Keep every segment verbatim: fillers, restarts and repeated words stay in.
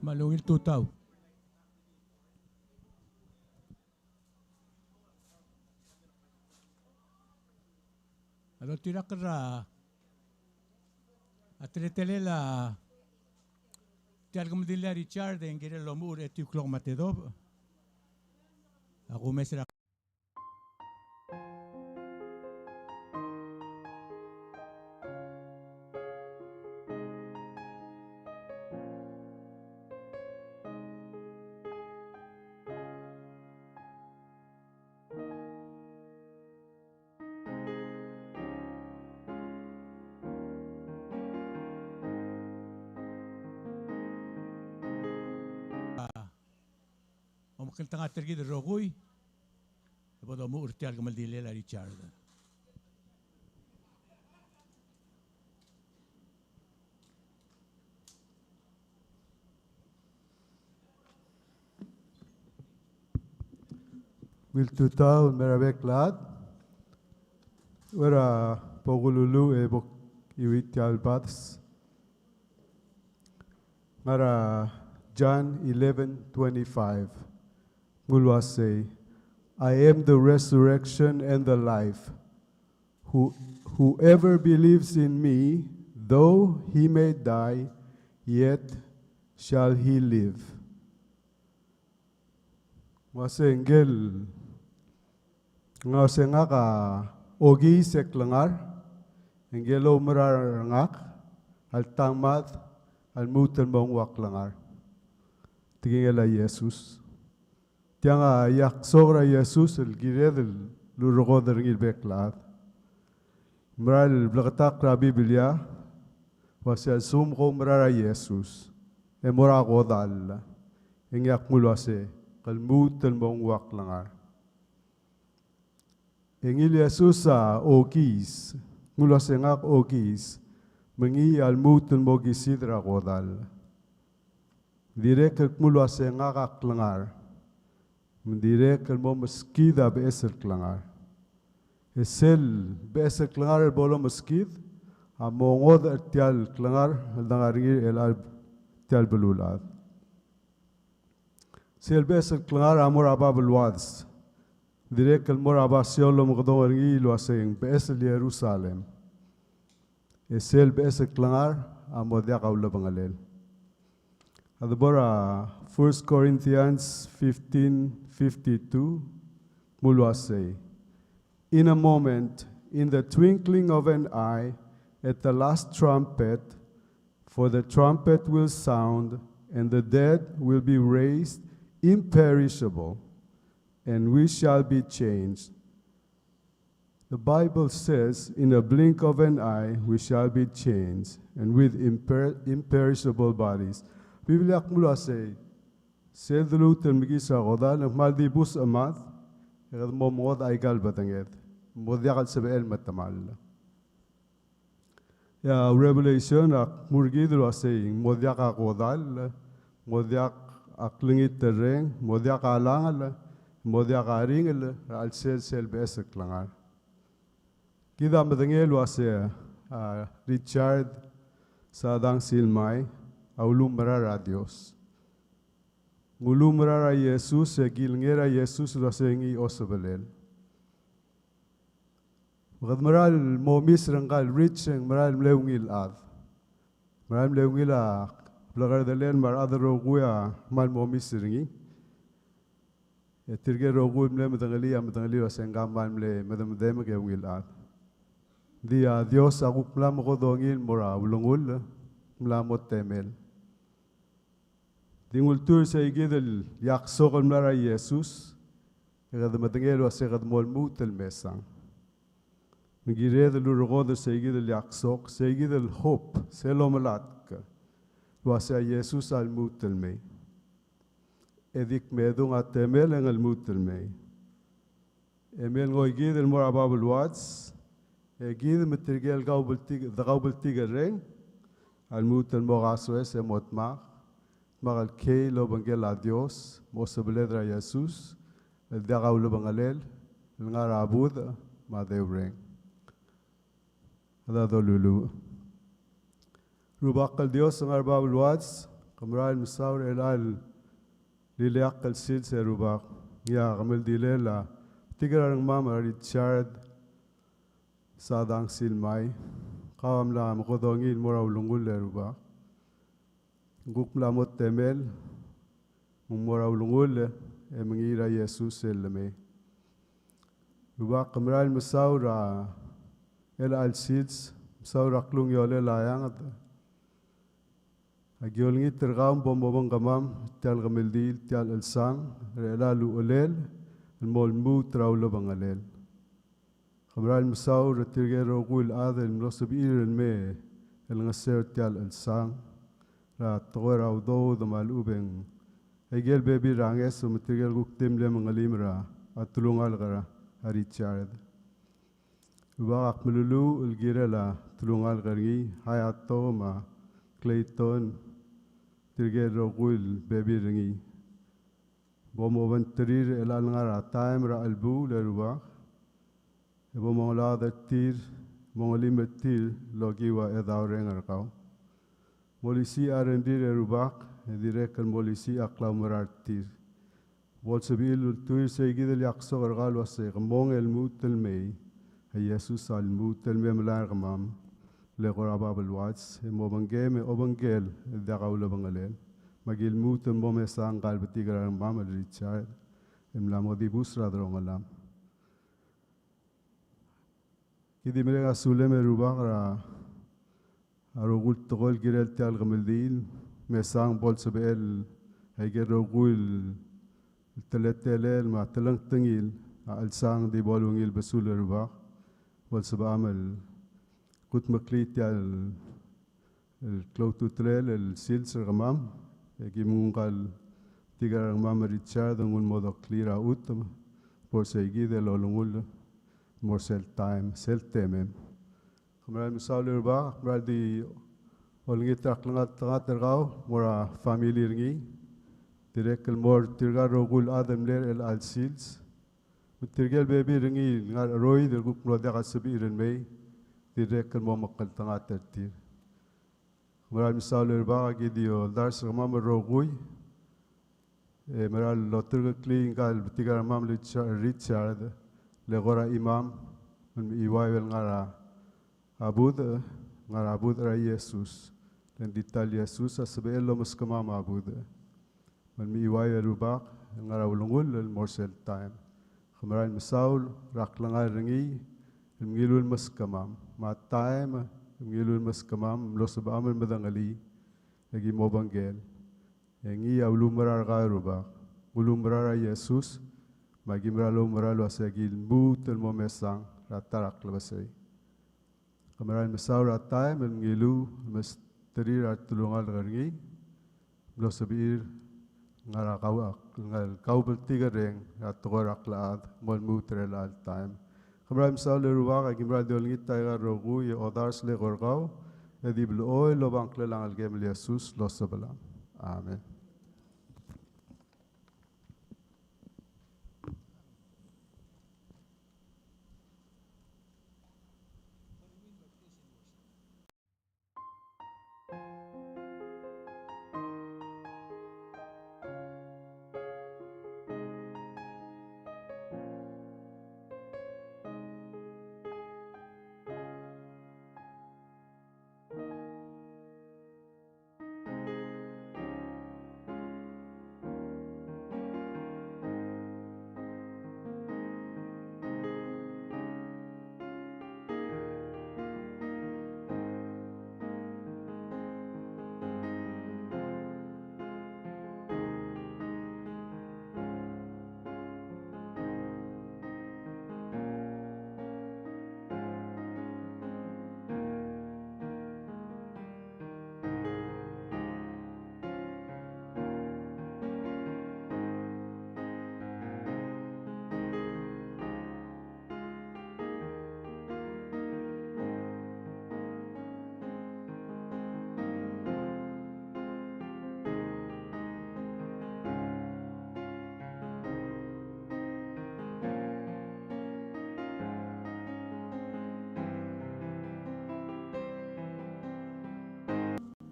Me a ungil tutau. Tirka er a, a teletelel a tia el kemeldilel a Richard e ng kirel el omuchel er a etiu el klok me a tedobech. A kumes er a Omekngeltengat er kid el rokui e bo domuchel er tia el kemeldilel a Richard. Ungil tutau el mei er a bek el chad. Ua er a bo kululuuch e bo kuiuii tia el bades. Ngar er a John eleven twenty-five. Ng uaisei, "I am the resurrection and the life. Who, whoever believes in me, though he may die, yet shall he live." Ng uaisei ngike el, ng uaisei ngak a okiis e klengar, e ngike el oumera er ngak a le tang mad a lmuut el mo nguu a klengar. Tekingel a Jesus. Tiang a yaksok er a Jesus el kired el lurekodel er ngii el bek el chad. Mera el bleketakl er a Biblia, uaisei a lsekum ke oumera er a Jesus e mo er a kodall, e ngii a kmo uaisei, ke lmuut el mo nguu a klengar. E ngii el Jesus a okiis, kmo uaisei ngak a okiis, me ngii a lmuut el mo okisid er a kodall. Dirrek el kmo uaisei ngak a klengar, me ng dirrek el mo meskid a beches el klengar. E sel beches el klengar el bo lomeskid a mo ngodech er tia el klengar el dengar er ngii er chelecha el tia el beluulechad. Sel beches el klengar a mo er a bab el uads. Dirrek el mo er a basio el omekedong er ngii el uaisei ng beches el Jerusalem. E sel beches el klengar a mo diak a ulebengelel. A debo er a First Corinthians fifteen fifty-two, kmo uaisei, "In a moment, in the twinkling of an eye, at the last trumpet, for the trumpet will sound, and the dead will be raised imperishable, and we shall be changed." The Bible says, "In a blink of an eye, we shall be changed, and with imper-, imperishable bodies." Biblia a kmo uaisei, sel deluut el mekiis er a kodall, ng kmal di bus a chemad, e kede mo mengodech aika el bedenged. Mo diak el sebechel el metemall. E a Revelation a kmo er kid el uaisei, ng mo diak a kodall, ng mo diak a klengiterreng, ng mo diak a langel, ng mo diak a ringel, er a chelsel sel beches el klengar. Kid a medengei el uaisei, a, Richard Sadang Silmai, a uluumerang er a Dios. Ng uluumerang er a Jesus, e kilengei er a Jesus el uaisei ngii a osebelel. Me kede mera el momes er ngka el Rich e ng mera el mle ungil chad. Mera el mle ungil a blekerdelel me a rechad el rokui a kmal momes er ngii. E tirke el rokui el mle medengelii a medengelii el uaisei ngka a kmal mle medemedemek e ungil chad. Ng di a Dios a kuk mla mekedongii el mo er a ulengull, mla mo temel. Di ng ultuil er seikid el yaksok el mla er a Jesus, e kede medengei el uaisei kede mo lmuut el mesang. Me ng kired el lurekodel er seikid el yaksok, seikid el hope, sel omelatk, el uaisei a Jesus a lmuut el mei. E di kmedung a temel e ng lmuut el mei. E mei el ngoikid el mo er a bab el uads, e kid me tirke el kaubltik, de kaubltikerreng, a lmuut el mo kasoes e mo dmak, dmak el kiei el obengkel a Dios, mo sebeled er a Jesus, el diak a ulebengelel, el ngar er a budech me a deurreng. Kede doluluuch. Rubak el Dios el ngar er a bab el uads, ke mera el mesaul er chelecha el ileakl el sils e Rubak. Ngii a kemeldilel a, tirke el rengmam er a Richard, Sadang Silmai, kau a mla mekedongii el mo er a ulengull e Rubak. Ng kuk mla mo temel, me ng mo er a ulengull e mengiil er a Jesus el lemei. Rubak, ke merael mesaul er a chelecha el sils, mesaul er a klungiolel a eanged. Aki olengit er kau me bo mobengkemam er tia el kemeldiil, tia el chelsang er chelecha el uchelel el mo lmuut er a ulebengelel. Ke merael mesaul er tirke el rokui el chad el mlo sebechir el mei el ngeser er tia el chelsang er a tekoi er a udoud me a lechub e ng aike el bebil er a ngeso me tirke el kuk di mle mengelim er a telungalek er a Richard. Rubak, ak meluluuch el kirel a telungalek er ngii, Hayato me a Clayton, tirke el rokui el bebil er ngii. Bo mobengterir er chelecha el ngar er a taem er a chelebuul e Rubak, e bo mongelaod er tir, mongelim er tir el okiu a chedaol reng er kau. Molisiich a rengrir e Rubak, e dirrek el molisiich a klaumerang er tir. Bo lsebechir el ultuil er seikid el iaksok er kau el uasei ke mong e lmuut el mei, e Jesus a lmuut el mei e melai er kemam, le kora bab el uads, e mobengkem e obengkel el diak a ulebengelel. Me aki lmuut el mo mesang ngka el betik er a rengmam el Richard, el mla mo dibus er a delongelam. Ki di mereng a sulem e Rubak er a rokui el tekoi el kirel tia el kemeldiil, mesang bo lsebechel aike el rokui el teletelel me a telengtengil a chelsang di bo lungil besul e Rubak, bo lsebecham el kudmeklii tia el el klou a ultutelel el sils er kemam, e ki menguu ngka el betik er a rengmam el Richard, e nguu el mo doklii er a chutem, bo er seikid el olengull el mo er sel taem, sel temem. Ke merael mesaul e Rubak, ke merael di olengit er a klengeltengat er kau, mo er a family er ngii, dirrek el mo er tirka el rokui el chad el mle er chelecha el sils, me tirke el bebil er ngii el ngar er a cheroid el kuk mlo diak el sebechir el mei, dirrek el mo mekngeltengat er tir. Merael mesaul e Rubak, aki di oldars er kemam el rokui, e merael el oterkeklii ngka el betik er a rengmam el Richard, Richard, le kora chimam, me ng mechiuaiu el ngar er a budech, ngar er a budech er a Jesus, le ng di ta el Jesus a sebechel el omeskemam a budech. Me ng mechiuaiu e Rubak el ngar er a ulengull el mo er sel taem. Ke merael mesaul er a klengar er ngii el mngiluu el meskemam. Me a taem el mngiluu el meskemam, mlo sebecham el medengelii, e ki mo obengkel. E ngii a uluumerang er kau e Rubak. Ng uluumerang er a Jesus, me aki mera el oumera el uasei aki lmuut el mo mesang er a ta er a klebesei. Ke merael mesaul er a taem el mngiluu el mesterir a telungalek er ngii, mlo sebechir el ngar er a kau, ngar er a kaubltikerreng er a tekoi er a klechad, mo lmuut er chelecha el taem. Ke merael mesaul e Rubak, aki mera el di olengit aika el rokui e odars el eko er kau, e di blechoel el oba ngklel a Ngelekem el Jesus el Osebelam. Amen.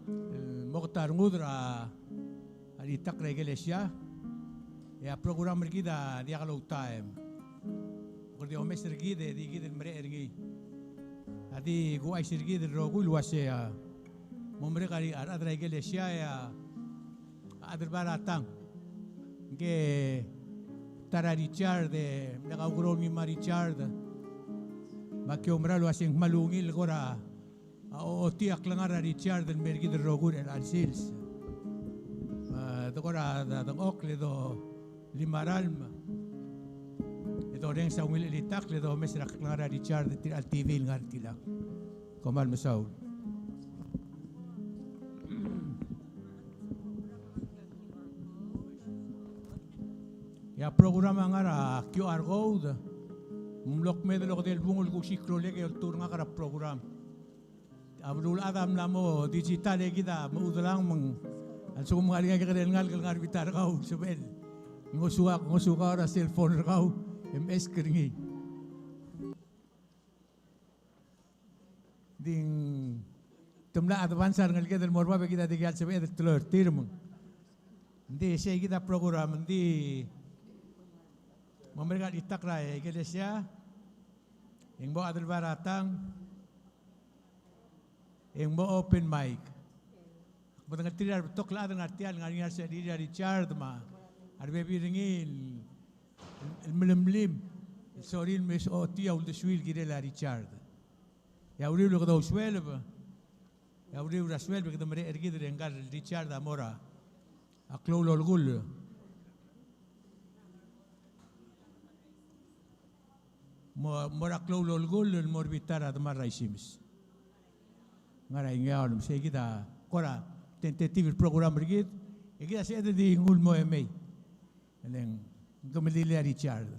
El mo kuk ta rengud er a, a ditak er a ikelesia, e a program er kid a diak loutai. Kede di omes er kid e di kid el merek er ngii. A di kuchais er kid el rokui el uase a mo merek a rechad er a ikelesia e a Adelbai er a Tang, ngke ta er a Richard e mle kaukeroul el mei me a Richard, me aki oumera el uase ng kmal ungil el kora a ochotii a klengar er a Richard el mei er kid el rokui er chelecha el sils. Me de kora dengchokl e do limaralm e dorrenges a ungil chelitakl e domes er a klengar er a Richard er tirka el T V el ngar er tiang. Kom kmal mesaul. E a program a ngar er a Q R code, ng mlo kmeed el okedei el bung el kusiik a rolek e oltuu er ngak er a program. A beluulechad a mla mo digital e kid a mechudel a meng. A lsekum ng ngar er ngii a kekerei el ngalek el ngar er a bita er kau, sebechel el ngosukau, ngosukau er a cell phone er kau e mecheskii er ngii. Ng di te mla advance a rengeleked el mo er bab e kid a dikea el sebeched el teloi er tir, me ng di sei kid a program. Ng di mo merek a chelitakl er a ikelesia, e ng mo Adelbai er a Tang, e ng mo open mic. Ak medengelterir a rebetok el chad el ngar tia el ngar er ngii a resechelirir a Richard me a rebebil er ngii el, el melemolem el sorir el me ochotii a uldesuir el kirel a Richard. E a uriul e kede ousueleb, e a uriul er a sueleb e kede merek er kid e ngka el Richard a mo er a klou el olekull. Mo, mo er a klou el olekull el mo er a bita er a demal er a Isimis. Ngar er a Ingeaol, me sei kid a kora tentative program er kid, e kid a sebeched el di nguu el mo mei. E le ng kemeldiil a Richard.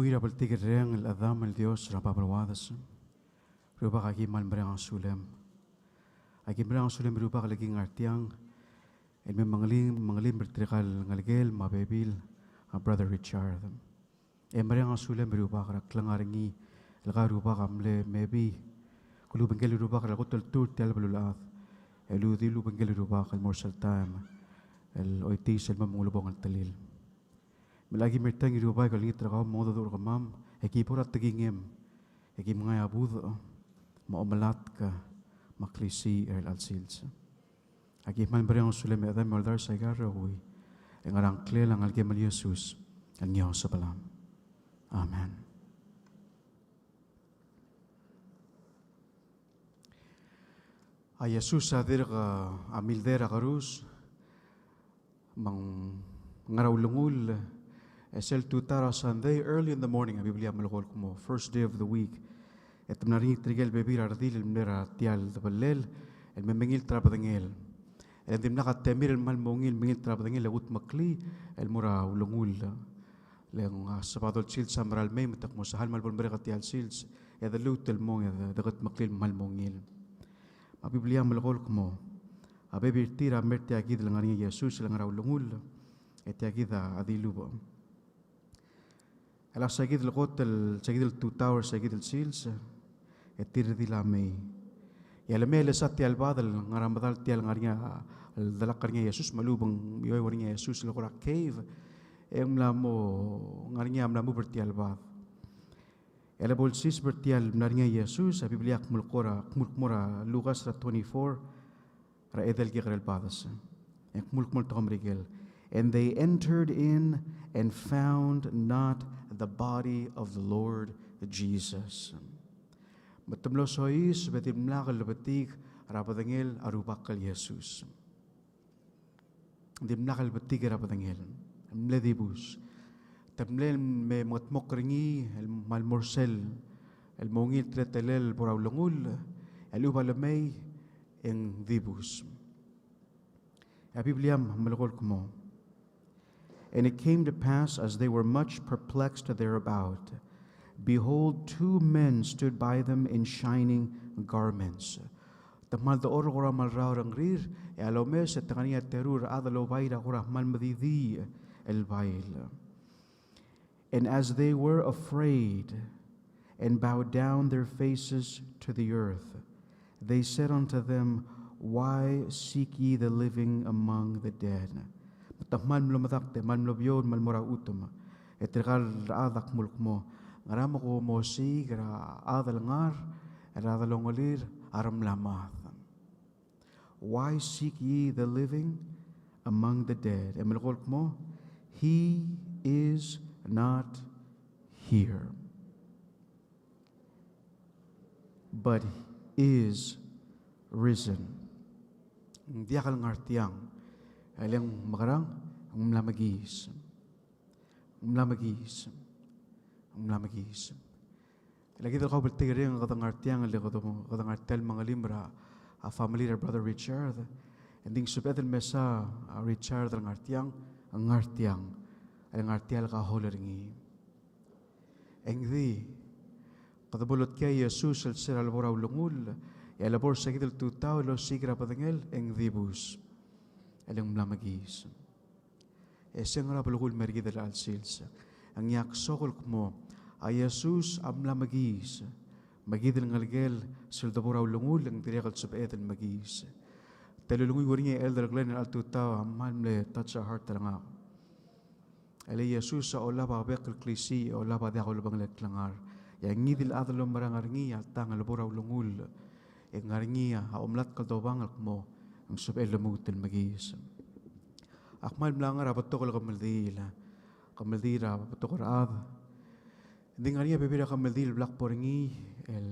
Tir a bltikerreng el Chedam el Dios er a bab el uadas. Rubak, aki kmal mereng a sulem. Aki mereng a sulem e Rubak el ki ngar tiang el me mengelim, mengelim er tirka el ngelekel me a bebil a Brother Richard. E mereng a sulem e Rubak er a klengar er ngii el ka Rubak a mle mebii. Ke lubengkel e Rubak er a kot el tur tia el beluulechad. E lu di lubengkel e Rubak el mo er sel taem el oitis el mo ulebongel telil. Me lak ki mer tiang e Rubak e olengit er kau, mo odedu er kemam, e ki bo er a tekingem, e ki mengai a budech me a omelatk me a klisiich er chelecha el sils. Aki kmal mereng a sulem e Chedam e Oldars, aika el rokui, e ngar er a ngklel a Ngelekem el Jesus el ngii a Osebelam. Amen. A Jesus a dirk a milder a kerus me ng ngar er a ulengull, e sel tutau er a Sunday, early in the morning, a Biblia a melekoi el kmo, first day of the week, e te mla er ngii tirke el bebil er a redil el mle er tia el debellel el me mengilt er a bedengel. E le ng dimlak a temir el kmal mo ungil el mengilt er a bedengel e kudmeklii el mo er a ulengull. Le ng a Sabadong el sils a mera el mei me te kmo sel kmal bo lemerek tia el sils e de lmuut el mong e de, de kudmeklii el kmal mo ungil. Me a Biblia a melekoi el kmo, a bebil er tir a mei er tia kid el ngar er ngii a Jesus el ngar er a ulengull, e tia kid a dilubech. E le se kid el kot el, se kid el tutau er se kid el sils, e tir a redil a mei. E a lemei e lesa tia el bad el ngar er a medal tia el ngar er ngii a, el delak er ngii a Jesus me a lechub e ng mioeu er ngii a Jesus el kora cave, e ng mla mo ngar er ngii a mla move er tia el bad. E a lebo el siseb er tia el mla er ngii a Jesus, a Biblia a kmo el kora, kmo el kmo er a Lukas er a twenty-four, er a edei el kekerei el bades. E ng kmo el kmo el tekoi er a Merikel. And they entered in and found not the body of the Lord Jesus. Me te mlo soiseb e dimlak lebetik er a bedengel a Rubak el Jesus. Dimlak lebetik er a bedengel, mle dibus. Te mle me mengetmokl er ngii el kmal mo er sel, el mo ungil teletelel el bo er a ulengull, e a lechub a lemei e ng dibus. A Biblia a melekoi el kmo, and it came to pass, as they were much perplexed thereabout, behold, two men stood by them in shining garments. Te kmal dechor el kora mle er a rengrir, e a lomes e te ngar er ngii a teru el chad el obail a kora kmal medidii el bail. And as they were afraid, and bowed down their faces to the earth, they said unto them, Why seek ye the living among the dead? Me te kmal mlo medakt, te kmal mlo beoud, kmal mo er a chutem. E tirka el chad a kmo el kmo, ngera me kom osiik er a chad el ngar, er a chad el ongelir a remla mad? Why seek ye the living among the dead? E melekoi el kmo, He is not here, but is risen. Ng diak el ngar tiang, e le ng mekerang, ng mla mekiis. Ng mla mekiis. Ng mla mekiis. E le kid el kau bltikerreng e kede ngar tiang, e le kede, kede ngar tia el mengelim er a, a family er a Brother Richard. E ng di ng sebeched el mesa a Richard el ngar tiang, e ng ngar tiang. E le ngar tia el kahol er ngii. E ng di, kede bo lotkii a Jesus el se er a lebo er a ulengull, e a lebo er se kid el tutau el osiik er a bedengel, e ng dibus. E le ng mla mekiis. E se ng ngera belkul el mer kid er chelecha el sils. Ng diak soak el kmo, a Jesus a mla mekiis. Me kid el ngelekel sel debo er a ulengull e ng dirrek el sebeched el mekiis. Te lulunguiu er ngii a Elder Glenn er chelecha el tutau a kmal mle touch a heart er ngak. E le Jesus a olab a bek el klisiich, e olab a diak a ulebengel el klengar. E a ngii di el chad el omerang er ngii a tang el bo er a ulengull. E ng ngar er ngii a omlatk el dobang el kmo, ng sebechel el lmuut el mekiis. Ak kmal mla ngar er a betok el kemeldiil, kemeldiil er a betok el chad. Ng di ngar er ngii a bebil er a kemeldiil el blak bo er ngii, el,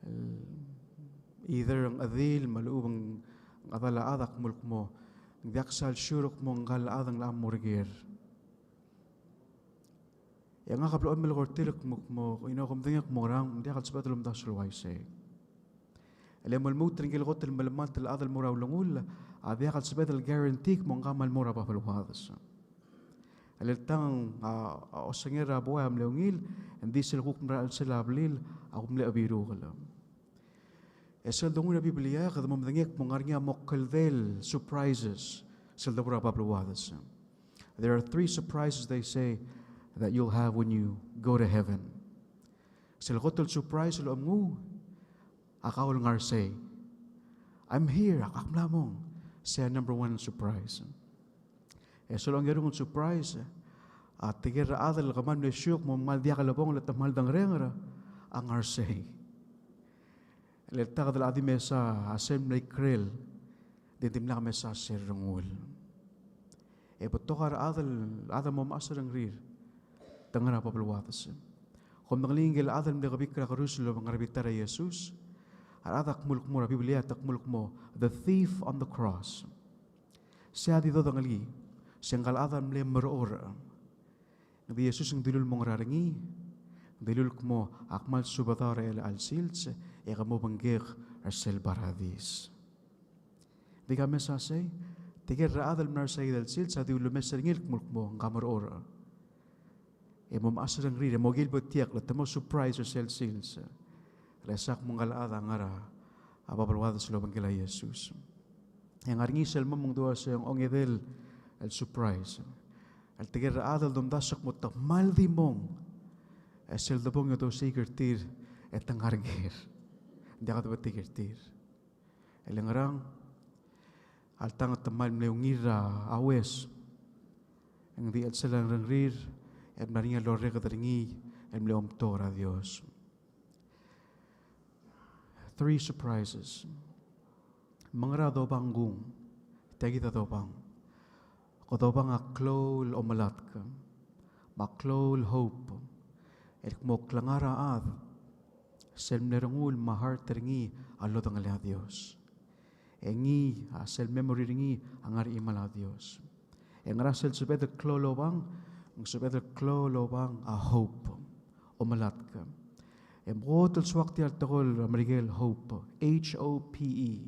el either ng chedil me a lechub e ng chedal a chad a kmo el kmo, ng diak sal sure el kmo ngka el chad ng locha mo er ker. E ngak a blechoel melekoi er tir el kmo, kmo, you know, ke medengei el kmo ngerang, ng diak el sebeched el omdasu el uaisei. E le mo lmuut er ngike el kot el melemalt el chad el mo er a ulengull, a diak el sebeched el guarantee el kmo ngka a kmal mo er a bab el uadas. El eltang a, a osengel er a buai a mle ungil, e ng di sel kuk mla er a chelsel a blil a kuk mle chebirukel. E sel donguiu er a Biblia e kede mo medengei el kmo ng ngar er ngii a mo kldei el surprises sel debo er a bab el uades. There are three surprises they say that you'll have when you go to heaven. Sel kot el surprise el omnguu a kau el ngar sei. I'm here, ak mla mong. Sei a number one surprise. E sel ongerung el surprise, a teker a chad el kmal mle siuk me ng kmal diak lobong e le te kmal dengerenger a ngar sei. Le ta kede di mesa a sel mle ikrel, di dimlak mesa sel rengul. E betok a rechad el, chad el mo mechas a rengrir, te ngar er a bab el uades. Kom dengelii ngike el chad el mle kebikl er a kerus el oba ngar er a bita er a Jesus. A rechad a kmo el kmo er a Biblia, te kmo el kmo the thief on the cross. Sei a di dodengelii, se ngka el chad a mle merechorech. Ng di Jesus ng dilu el mo ngar er ngii, ng dilu el kmo, ak kmal subedau er a chelecha el sils, e ke mo obengkek er sel baradis. Di ka mesa sei, teker a rechad el mla er sel sils a di ulemes er ngii el kmo, kmo, ng ka merechorech. E mo mechas a rengrir, e mo kilbetiekl, te mo surprise er sel sils. Le sa kmo ngka el chad a ngar er a bab el uades el obengkel a Jesus. E ng ngar er ngii sel mo mengdua se ng ongedei el surprise. El teker a rechad el domdasu el kmo te kmal di mong. E sel debong e dosiik er tir, e te ngar er ngii. Ng diak debetik er tir. E le ngerang, a letang e te kmal mle ungil er a ues. Ng di chelsel a rengrir, e mla er ngii a lorreked er ngii, el mle omtok er a Dios. Three surprises. Me ngera dobang kung, tia kid a dobang. Ke dobang a klou el omelatk, me a klou el hope, el kmo klengar a chad, sel mle rengul me a heart er ngii a lodengelii a Dios. E ngii a sel memory er ngii a ngar er a chimal a Dios. E ngera sel sebeched el klou el obang, ng sebeched el klou el obang a hope, omelatk. E mo kot el soak tia el tekoi er a Merikel hope, H O P E.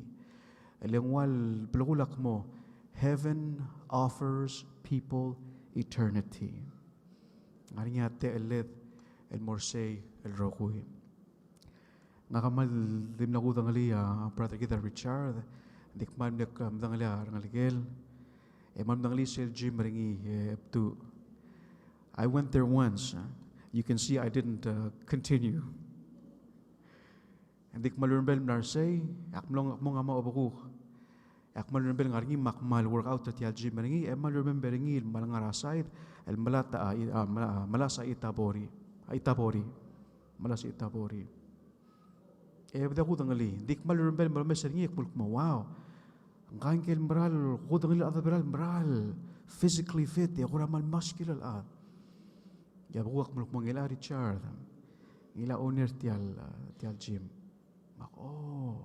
E le ng ua el belkul a kmo, heaven offers people eternity. Ng ngar er ngii a techelled el mo er sei el rokui. Ngak a kmal di mla kudengelii a brother kid a Richard, ng di kmal mle medengelii a rengelekel, e kmal medengelii sel gym er ngii, e, Bdu. I went there once, uh, you can see I didn't, uh, continue. Ng di kmal remember el mla er sei, ak mlo, ak mlo ngmai a obekuk. Ak kmal remember el ngar er ngii me ak kmal workout er tia el gym er ngii, e kmal remember er ngii el kmal ngar er a side el melat a, a, mela-, melasech a Itabori, a Itabori, melasech a Itabori. E bede kudengelii, ng di kmal remember el mlo omes er ngii e kmo, kmo, wow. Ngka ngike el mera el kudengelii el chad el mera el physically fit, e kora kmal muscular el chad. E a bek el kmo, kmo ngilai a Richard, ngilai a owner tia el, tia el gym. Me ak, oh.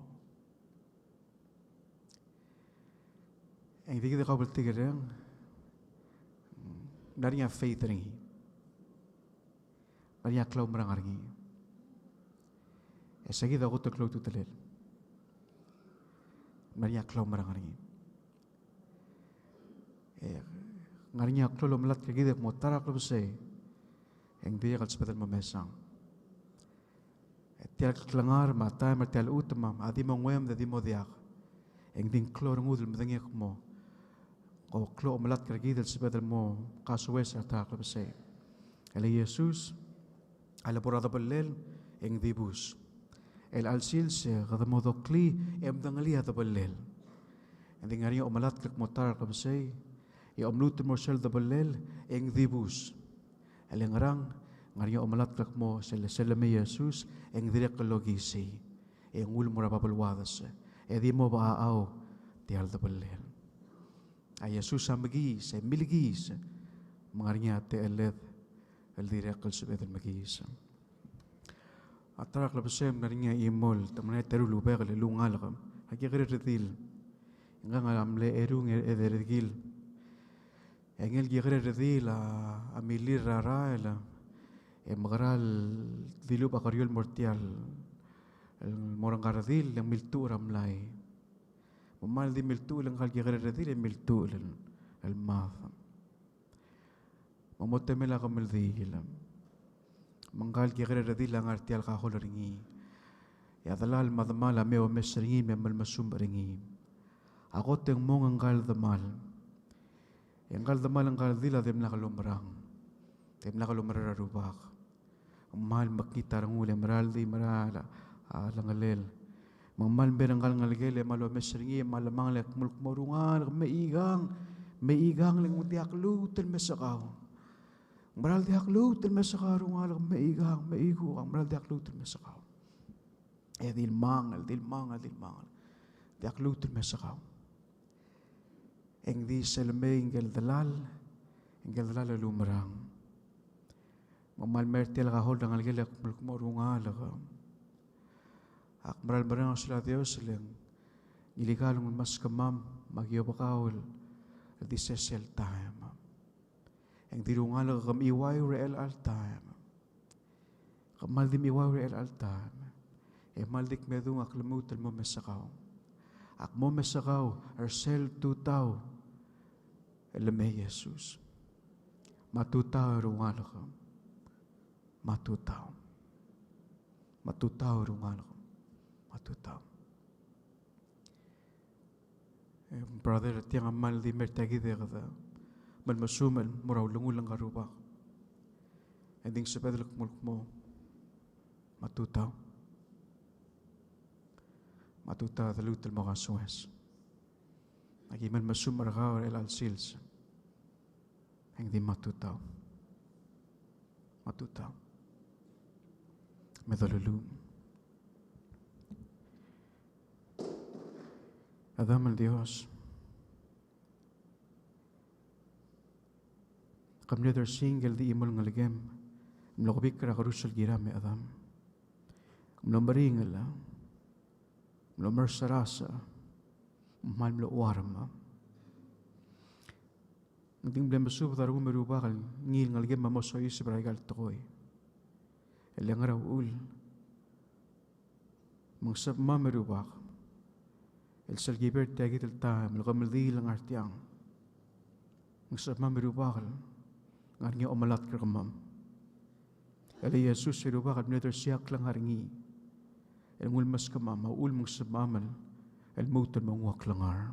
E ng di kid a kau bltikerreng, ng ngar er ngii a faith er ngii. Ng ngar er ngii a klaumerang er ngii. E se kid a kot el klou a ultutelel. Ng ngar er ngii a klaumerang er ngii. E ng ngar er ngii a klou el omelatk er kid el kmo ta er a klebesei, e ng dirrek el sebeched el mo mesang. E tia el klengar me a taem er tia el chutem a di mo nguemed e di mo diak. E ng di ng klou a rengud el medengei el kmo, ko klou a omelatk er kid el sebeched el mo kasoes er a ta er a klebesei. E le Jesus a lebo er a debellel e ng dibus. Chelecha el sils e kede mo doklii e medengelii a debellel. E ng di ngar er ngii a omelatk el kmo ta er a klebesei, e omluut el mo er sel debellel e ng dibus. E le ngerang, ngar er ngii a omelatk el kmo sel, sel lemei a Jesus, e ng dirrek el okisii, e nguu el mo er a bab el uades, e di mo bechachau tia el debellel. A Jesus a mekiis, e milekiis, me ngar er ngii a techelled el dirrek el sebeched el mekiis. A ta er a klebesei e ng ngar er ngii a chimo el te mla er ngii a teru el rubak el ngalek, a kekerei el redil. Ngka a mle eru e ng edei el redil. E ngii el kekerei el redil a milil er a rael, e mekera el dilubech a keriou el mo er tia el, el mo er ngka el redil, e ng miltuchl er a mlai. Me ng kmal di miltuchl ngka el kekerei el redil, e miltuchl el, el mad. Me ng mo temel a kemeldiil. Me ngka el kekerei el redil a ngar tia el kajol er ngii. E a delal me a demal a mei omes er ngii me melmesumech er ngii. A kot e ng mong ngka el demal. E ngka el demal, ngka el redil a dimlak lomerang. Dimlak lomerar a Rubak. Ng kmal mekngit a rengul e mera el di mera a, a lengelel. Me ng kmal mei er ngka el ngelekel e kmal omes er ngii e kmal lmangel e kmo, kmo, "Rungalek, me ikang, me ikang, le ng diak lmuut el mesekau." Ng mera el diak lmuut el mesekau, "Rungalek, me ikang, me ikukang, ng mera el diak lmuut el mesekau." E di lmangel, di lmangel, di lmangel. Diak lmuut el mesekau. E ng di sel mei ngike el delal, ngike el delal el umerang. Me ng kmal mei er tia el kajol er a ngelekel e kmo, "Rungalek, ak mera el mereng a sel a Dios le ng ngilai el nguu el meskemam me aki obekau el di sesei el taem." E ng di, "Rungalek, ke mechiuaiu er chelecha el taem." Ke kmal di mechiuaiu er chelecha el taem. E kmal di kmedung a klmuut el mo mesekau. Ak mo mesekau er sel tutau el mei a Jesus. Me a tutau, e rungalek. Me a tutau. Me a tutau, e rungalek. Me a tutau. E, brother, tiang a kmal di mer tia kid e kede melmesumech el mo er a ulengull el ngar er a Rubak. E ng di ng sebeched el kmo, kmo, me a tutau. Me a tutau a deluut el mo kasoes. Aki melmesumech er kau er chelecha el sils. E ng di me a tutau. Me a tutau. Me doluluuch. Chedam el Dios, ke mle odersii ngike el di chimo el ngelekem el mlo kebikl er a kerus el kiram e chedam. Ng mlo meringel, ng mlo merserasech, ng kmal mlo chuarm. Ng di ng mle mesubed a rengum e Rubak el ngii el ngelekem a mo soiseb er aika el tekoi. E le ngar er a uchul me ng sebechemam e Rubak el sel kiber tia kid el taem el kemeldiil el ngar tiang. Ng sebechemam e Rubak el ngar er ngii a omelatk er kemam. E le Jesus e Rubak el mle odersii a klengar er ngii el nguu el meskemam, a uchul me ng sebechemam el lmuut el mo nguu a klengar.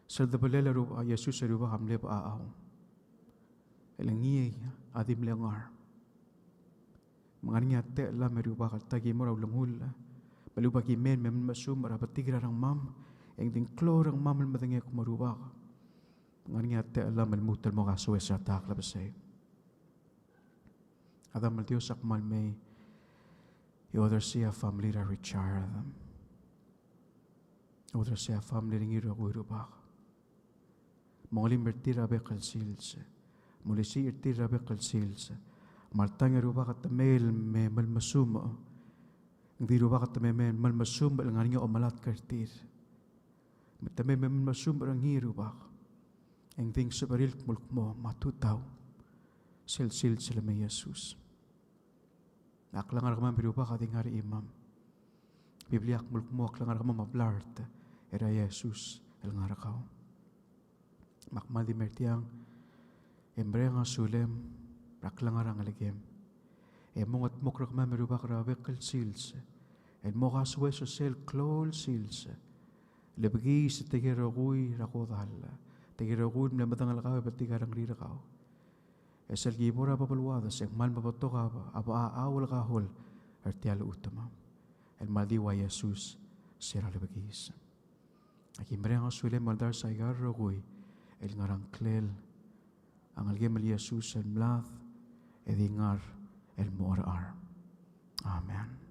Sel debelel a Rubak, a Jesus e Rubak a mle bechachau. E le ngii a di mle ngar. Me ng ngar er ngii a techellam e Rubak el ta ki mo er a ulengull. Me a lechub a ki mei me melmesumech er a betik er a rengmam. E ng di ng klou a rengmam el medengei el kmo Rubak, ng ngar er ngii a techellam el lmuut el mo kasoes er a ta el klebesei. Chedam el Dios, ak kmal mei e odersii a family er a Richard. Odersii a family er ngii el rokui e Rubak. Mongelim er tir er a bek el sils. Molisiich er tir er a bek el sils. Me alta e Rubak a temel me melmesumech. Ng di Rubak a temel me melmesumech el ngar er ngii a omelatk er tir. Me te mei me melmesumech er ngii e Rubak. E ng di ng sebechir el kmo el kmo, me a tutau sel sils el mei a Jesus. A klengar er kemam e Rubak a di ngar er a chimam. Biblia a kmo el kmo a klengar er kemam a blai er a Jesus el ngar er kau. Me ak kmal di mer tiang e mereng a sulem er a klengar er a ngelekem. E mongedmokl er kemam e Rubak er a bek el sils el mo kasoes er sel klou el sils. Le bekiis, tirke el rokui er a kodall, tirke el rokui el mle medengelkau e betik a rengrir er kau. E sel ki bo er a Babeldaob e ng kmal mo betok a, a, a, a ulekahol er tia el chutem el kmal di ua Jesus se er a lebekiis. Aki mereng a sulem el dars aika el rokui el ngar er a ngklel a ngelekem el Jesus el mlad e di ngar el mo cherechar. Amen.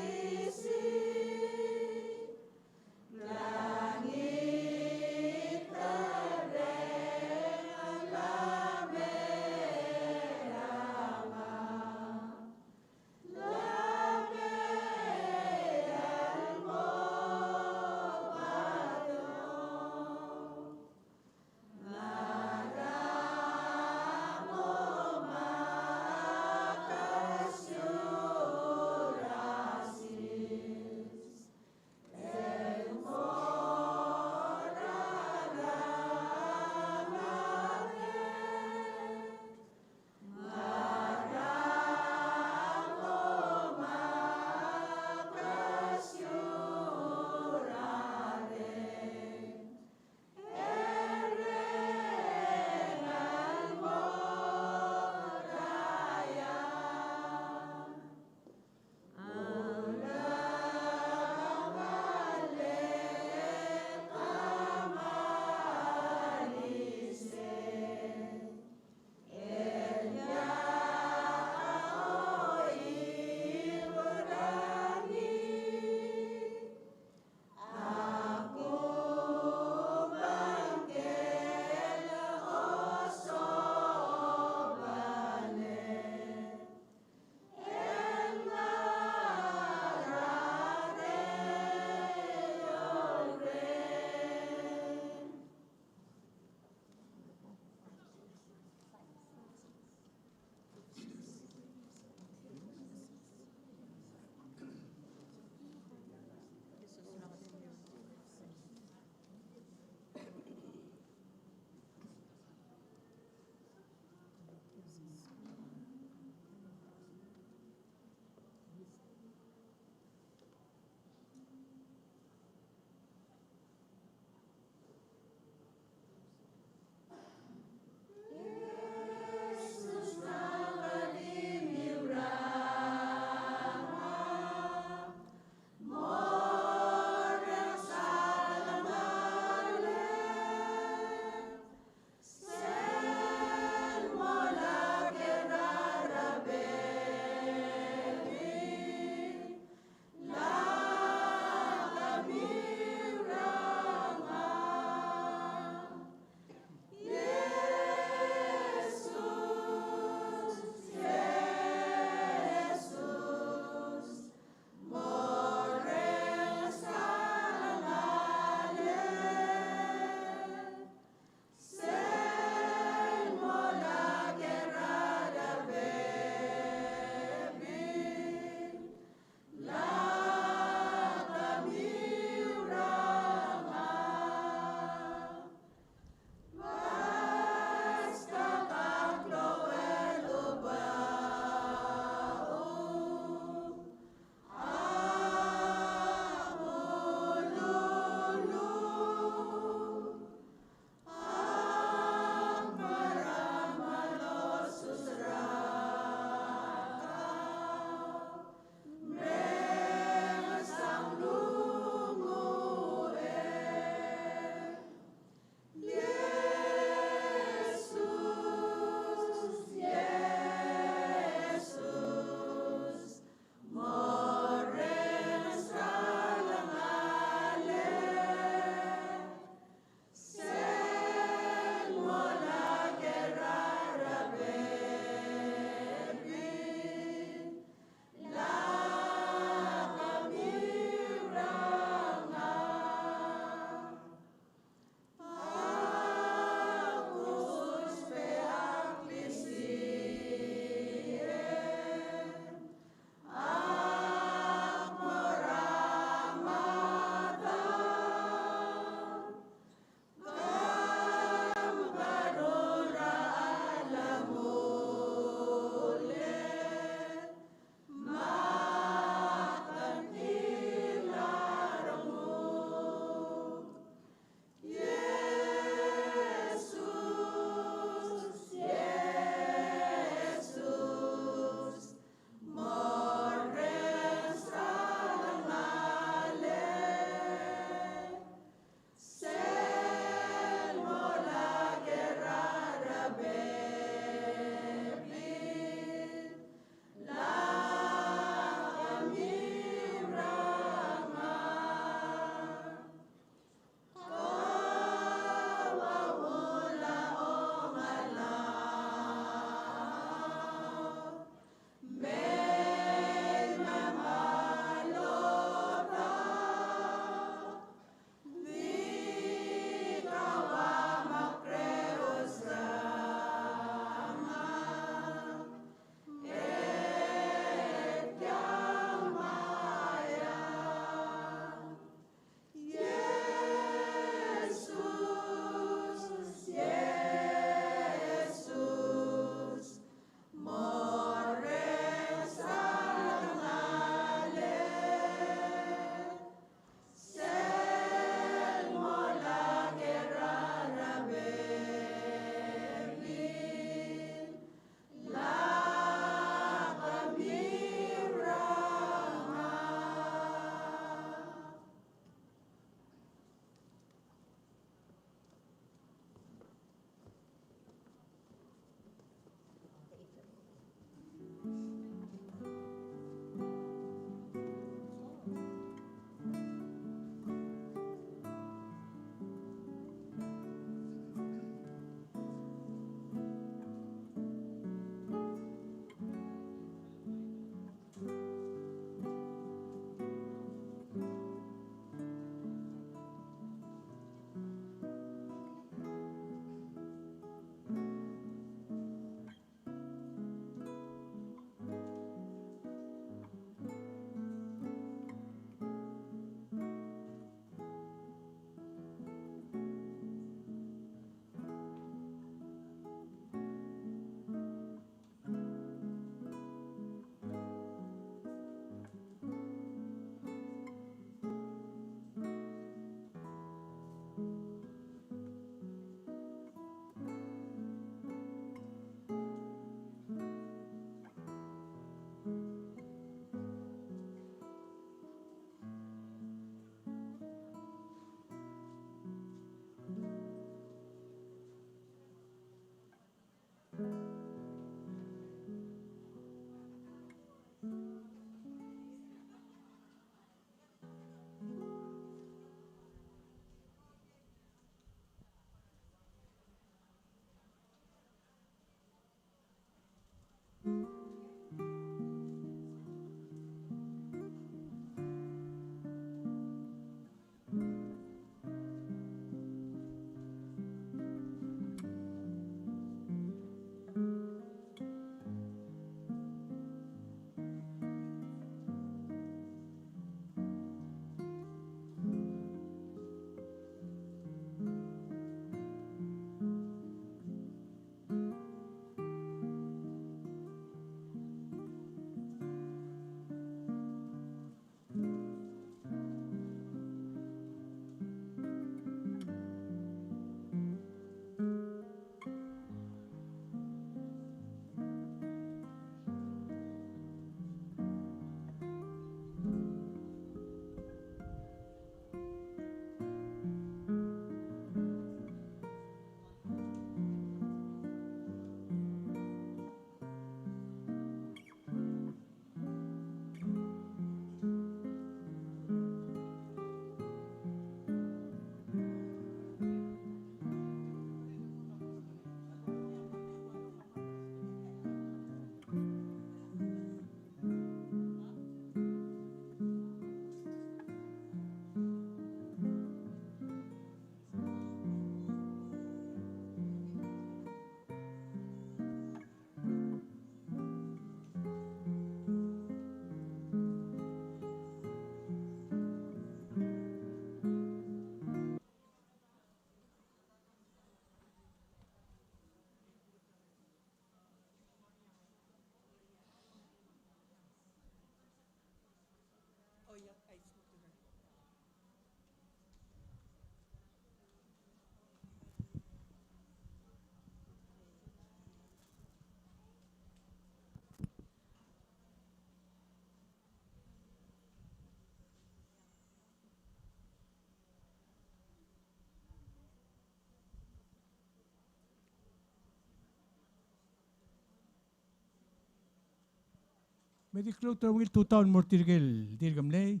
Me di klou er a ungil tutau el mo er tirke el dirk mlei.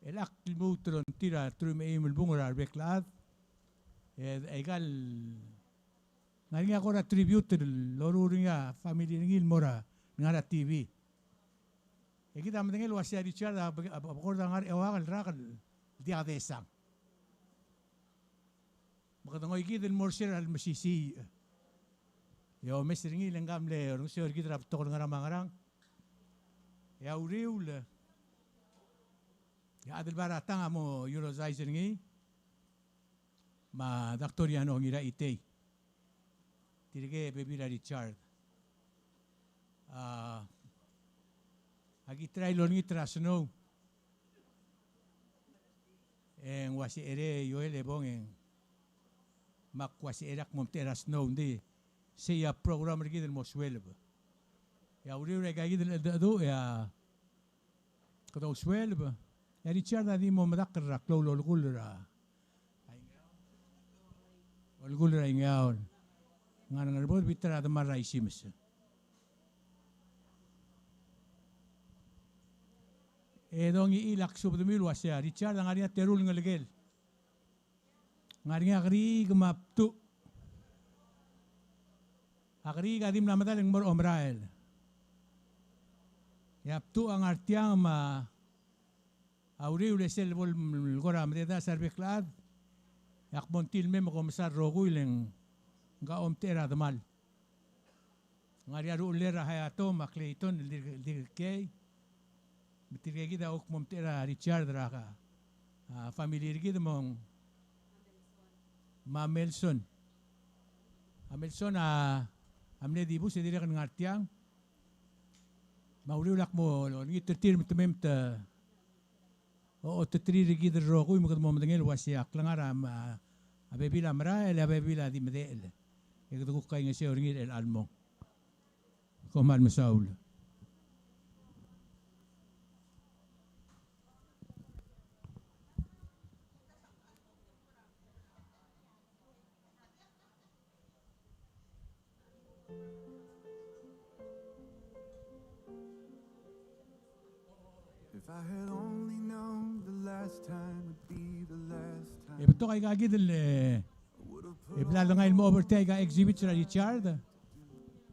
El ak lmuut er tir a teruich me a eim el bung er a rebek el chad. E, e aika el ngar er ngii a kora tribute el loruul er ngii a family er ngii el mo er a, ngar er a T V. E kid a medengei el uasei a Richard a, a, a, a kora ngar er a eua el rak el diak desang. Me kede ngoikid el mo er sel lemesisiich. E omes er ngii el ngka mle orrenges er kid er a betok el ngerang me a ngerang. E a uriul, e a Adelbai er a tang a mo eulogize er ngii. Me a Doctor Yano Ngiraitei. Tirke a bebil er a Richard. A, aki try el olengit er a snow. E ng uase ere Joel e bong e ng, me ak uase ere ak mo omtechei er a snow, ng di sei a program er kid el mo sueleb. E a uriul er aika kid el cheldecheduch e a kede ousueleb. E a Richard a di mo medakl er a klou el olekull er a, olekull er a Ingeaol. Ngar er a Ngerbodel, bita er a demal er a Isimes. E dongiil, ak subedemiu el uasei a Richard a ngar er ngii a teru el ngelekel. Ngar er ngii a keriik me a btuch. A keriik a di mla medal e ng mo er a omerael. E a btuch a ngar tiang me a uriul e sel bo el kora mededaes a rebek el chad, e ak mo ngii el mei me kom mesa el rokui el ngka a omtechei er a demal. Ngar er ngii a ruchellel er a Hayato me a Clayton el dirk, el dirk kiei. Me tirke kid a kuk mo omtechei er a Richard er a, a, family er kid me ng, me a Melson. A Melson a, a mle dibus e dirrek el ngar tiang. Me a uriul e ak mo olengit er tir me te mei me te ochoteterir er kid el rokui me kede mo medengei el uasei a klengar a, a bebil a merael, e a bebil a di medechel. E kede kuk kaingeseu er ngii er chelecha el mong. Kom kmal mesaul. If I had only known the last time would be the last time. E betok aika kid el, e, e bla lengai el mo over tia aika exhibits er a Richard.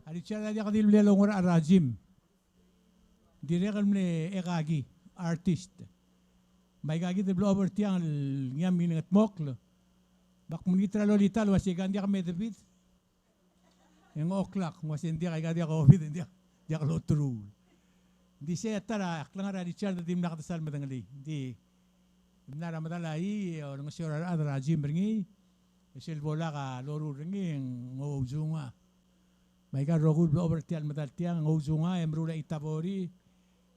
A Richard a diak di le mle loungerachel er a gym. Dirrek el mle ekaki, artist. Me aika kid el bla over tiang el ngii a milengetmokl. Me ak mengit er a Lolita el uasei ka ng diak medebid. E ng oklak, ng uasei ng diak, aika diak obid, ng diak, diak loteruul. Ng di sei a ta er a klengar er a Richard a dimlak de sal medengelii. Ng di mla er a medal a ii, e orrenges er a rechad er a gym er ngii, e sel bo lak a loruul er ngii, e ng ouzunga. Me aika el rokui el bla over tia el medal tiang, e ng ouzunga, e meruul a chitabori,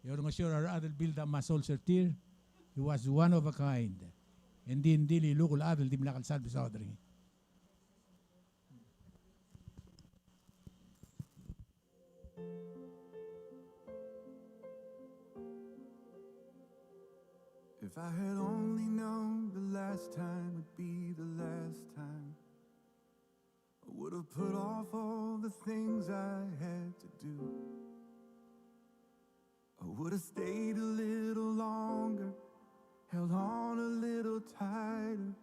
e orrenges er a rechad el build a muscles er tir. He was one of a kind. E ng di, ng di liluk el chad el dimlak el sal mesaod er ngii. If I had only known the last time would be the last time, I would have put off all the things I had to do. I would have stayed a little longer, held on a little tighter.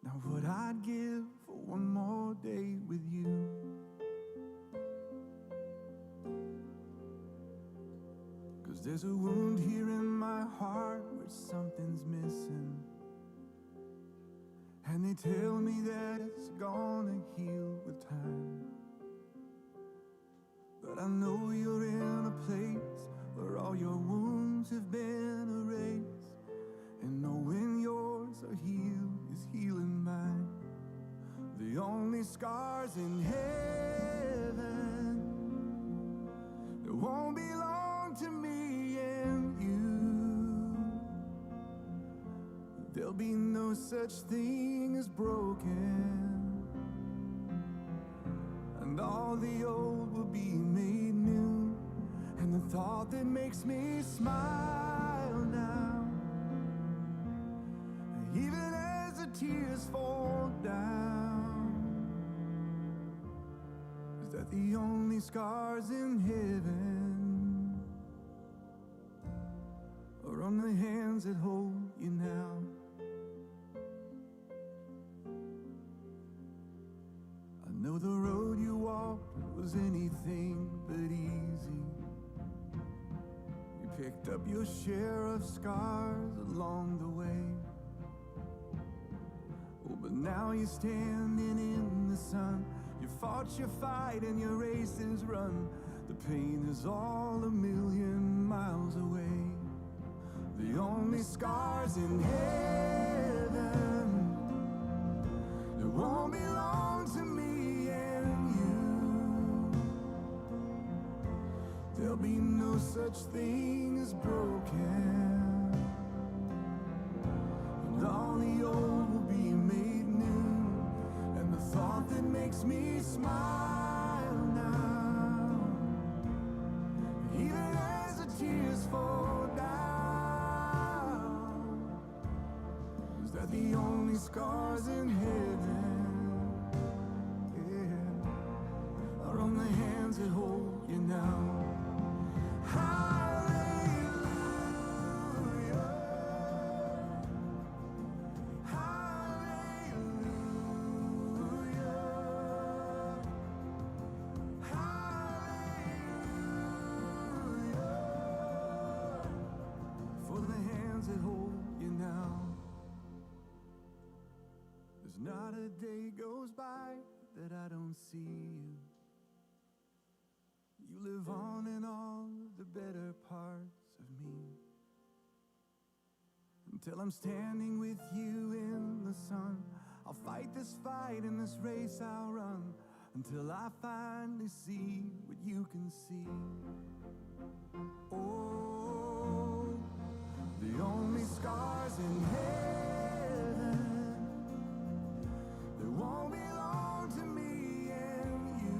Now what I'd give for one more day with you. 'Cause there's a wound here in my heart where something's missing. And they tell me that it's gonna heal with time. But I know you're in a place where all your wounds have been erased. And knowing yours are healed is healing mine. The only scars in heaven that won't belong to me and you. There'll be no such thing as broken. And all the old will be made new. And the thought that makes me smile now, even as the tears fall down, is that the only scars in heaven from the hands that hold you now. I know the road you walked was anything but easy. You picked up your share of scars along the way. Oh, but now you're standing in the sun. You fought your fight and your race is run. The pain is all a million miles away. The only scars in heaven, they won't belong to me and you. There'll be no such thing as broken. And all the old will be made new. And the thought that makes me smile now, even as the tears fall down, is that the only scars in heaven, yeah, are on the hands that hold you now. Hallelujah. Hallelujah. Hallelujah. For the hands that hold you now. There's not a day goes by that I don't see you. You live on in all the better parts of me. Until I'm standing with you in the sun, I'll fight this fight and this race I'll run until I finally see what you can see. Oh, the only scars in heaven, they won't belong to me and you.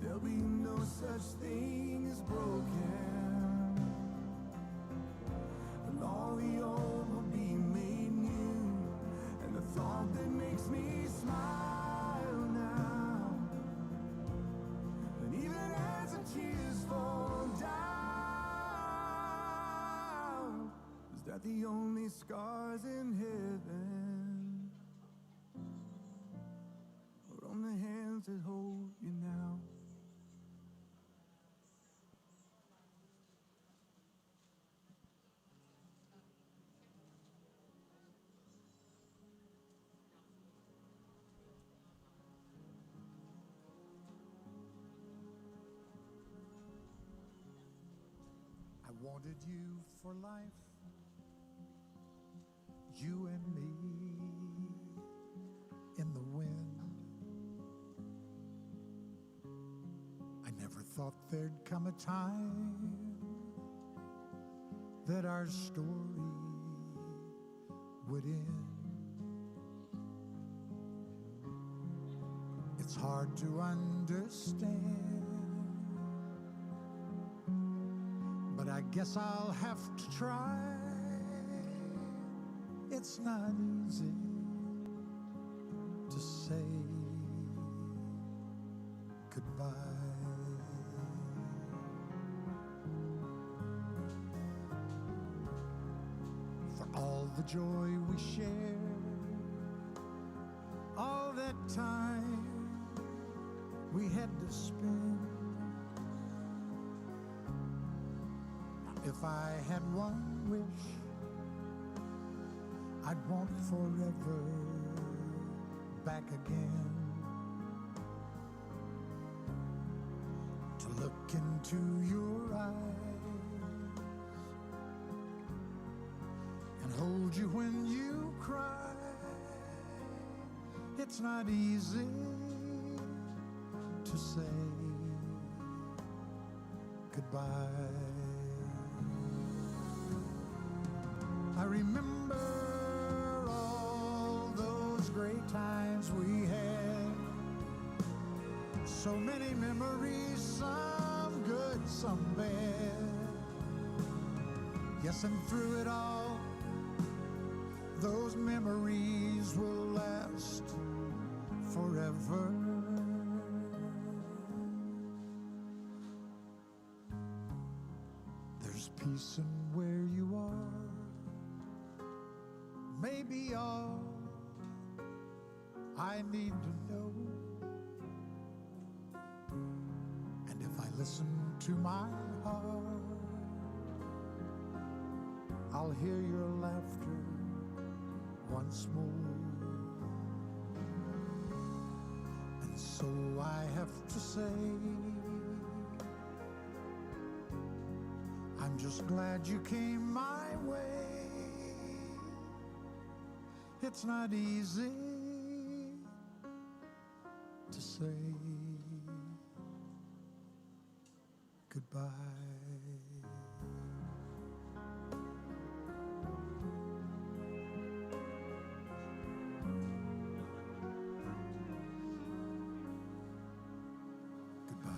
There'll be no such thing as broken. And all the old will be made new. And the thought that makes me smile now, and even as the tears fall down, is that the only scars in heaven are on the hands that hold you now. I wanted you for life, you and me in the wind. I never thought there'd come a time that our story would end. It's hard to understand, but I guess I'll have to try. It's not easy to say goodbye. For all the joy we shared, all that time we had to spend. Now, if I had one wish, I'd want forever back again. To look into your eyes and hold you when you cry. It's not easy to say goodbye. I remember all those great times we had. So many memories, some good, some bad. Yes, and through it all, those memories will last forever. Peace in where you are may be all I need to know. And if I listen to my heart, I'll hear your laughter once more. And so I have to say, I'm just glad you came my way. It's not easy to say goodbye. Goodbye.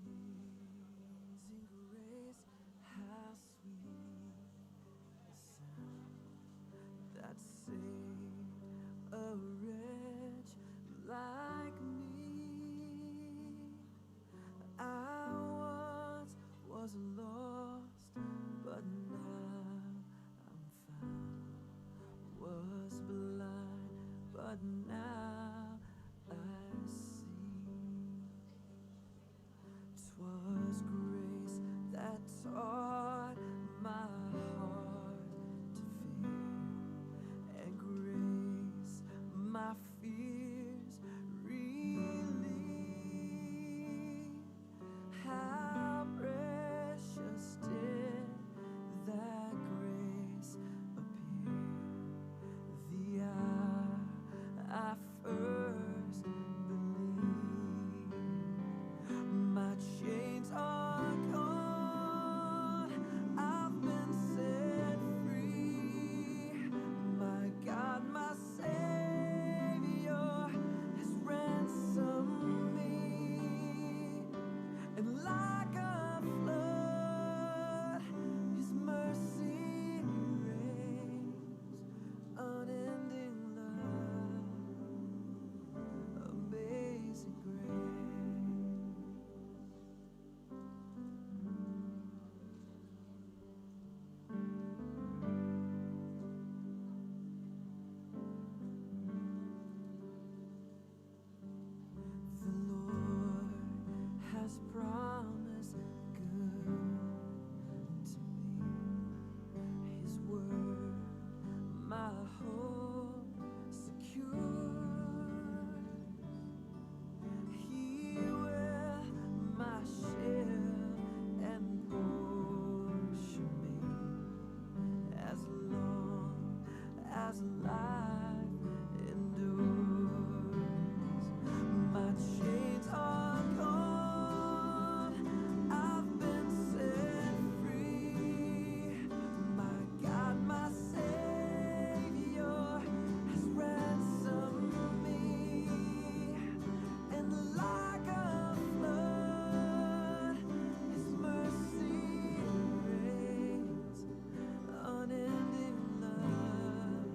Amazing grace, how sweet the sound that saved a wretch like me. I once was lost, but now I'm found. Was blind, but now I see. 'Twas grace that taught my heart to fear, and grace my fears relieved. How precious did that grace appear the hour I first believed. My chains are gone, I've been set free. My God, my Savior has ransomed me, and like a flood, His mercy reigns, unending love, amazing grace. The Lord has promised good to me. His word my hope secures. He will my shield and portion me, as long as life endures. My chains are gone, I've been set free. My God, my Savior has ransomed me, and like a flood, His mercy reigns, unending love,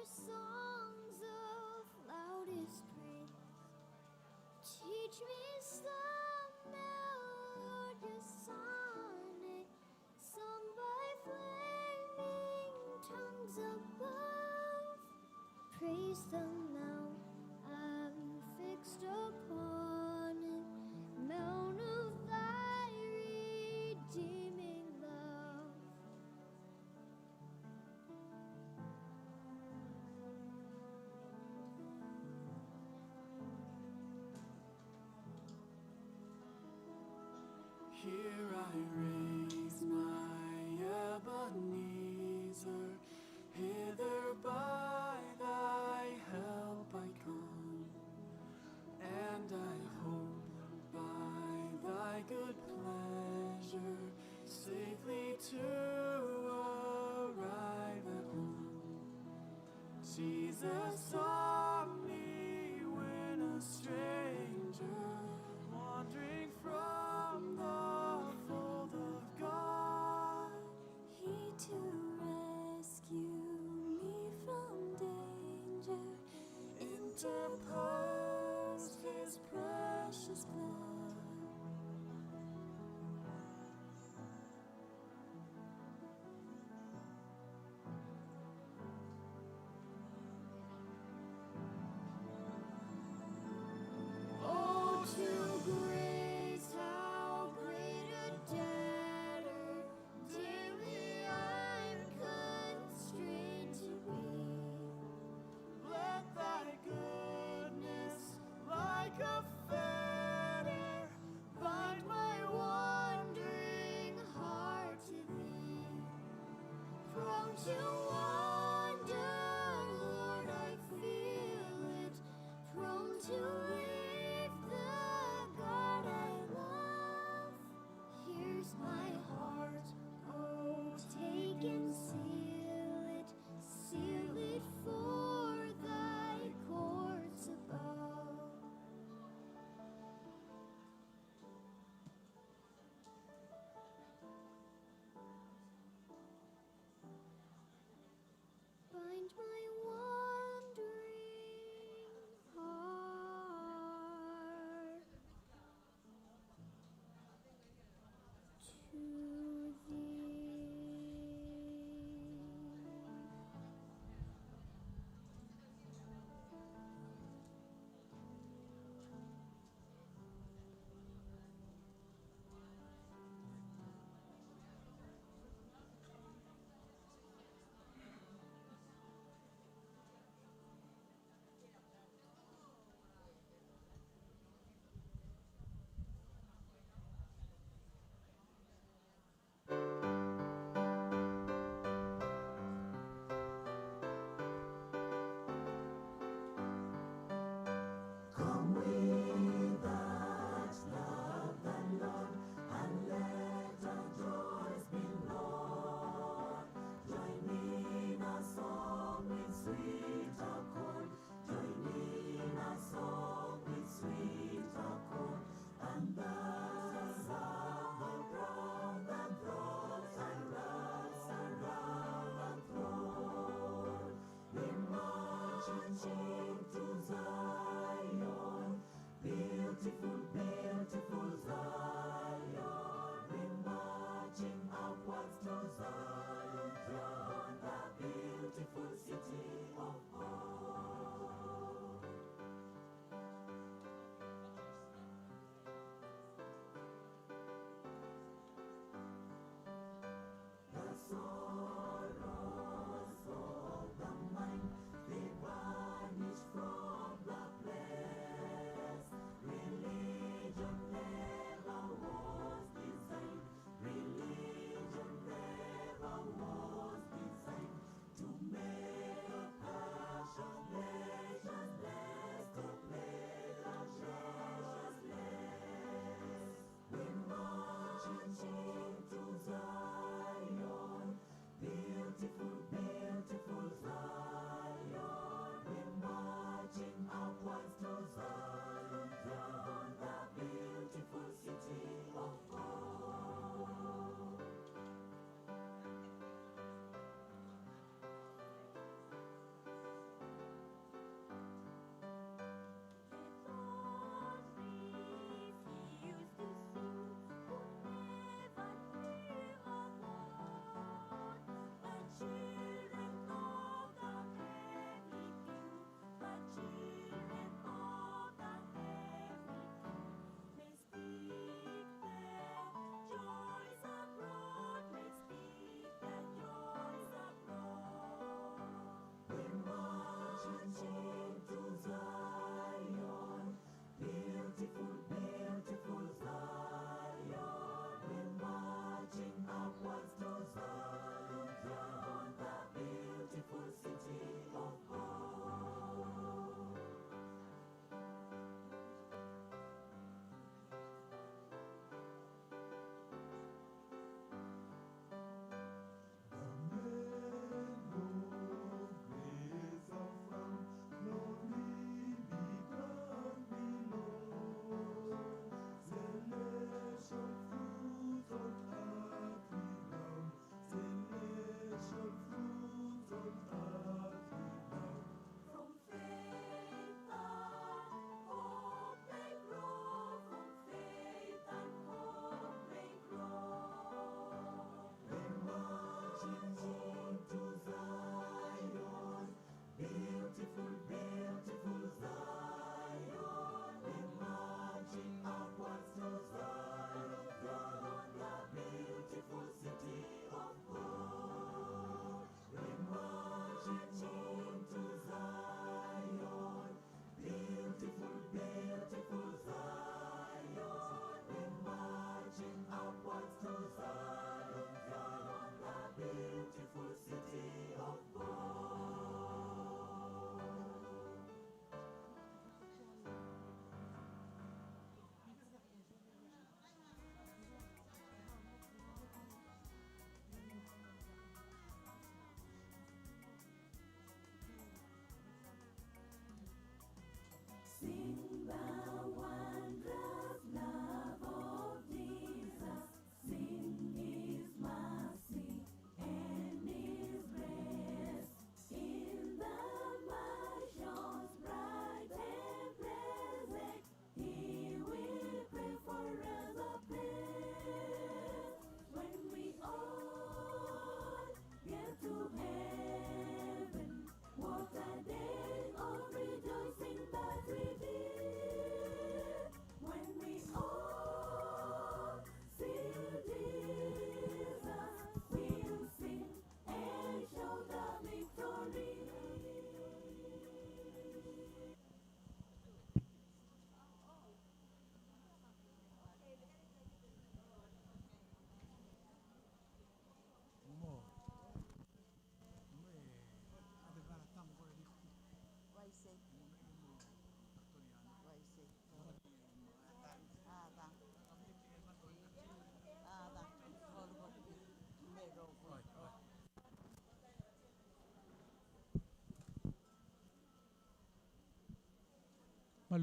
Songs of loudest praise. Teach me some melodious sonnet, sung by flaming tongues above. Praise the mount I'm fixed upon, mount of thy redeeming love. Here I raise my Ebenezer, hither by thy help I come. And I hope by thy good pleasure safely to arrive at home. Jesus saw me when a stranger, wandering from the fold of God. He to rescue me from danger interposed his precious blood. Oh, to grace, how great a debtor daily I'm constrained to be. Let thy goodness, like a fetter, bind my wandering heart to thee. Prone to wander, Lord, I feel it, prone to leave the God I love. Here's my heart, oh, take and seal it, seal it for thy courts above.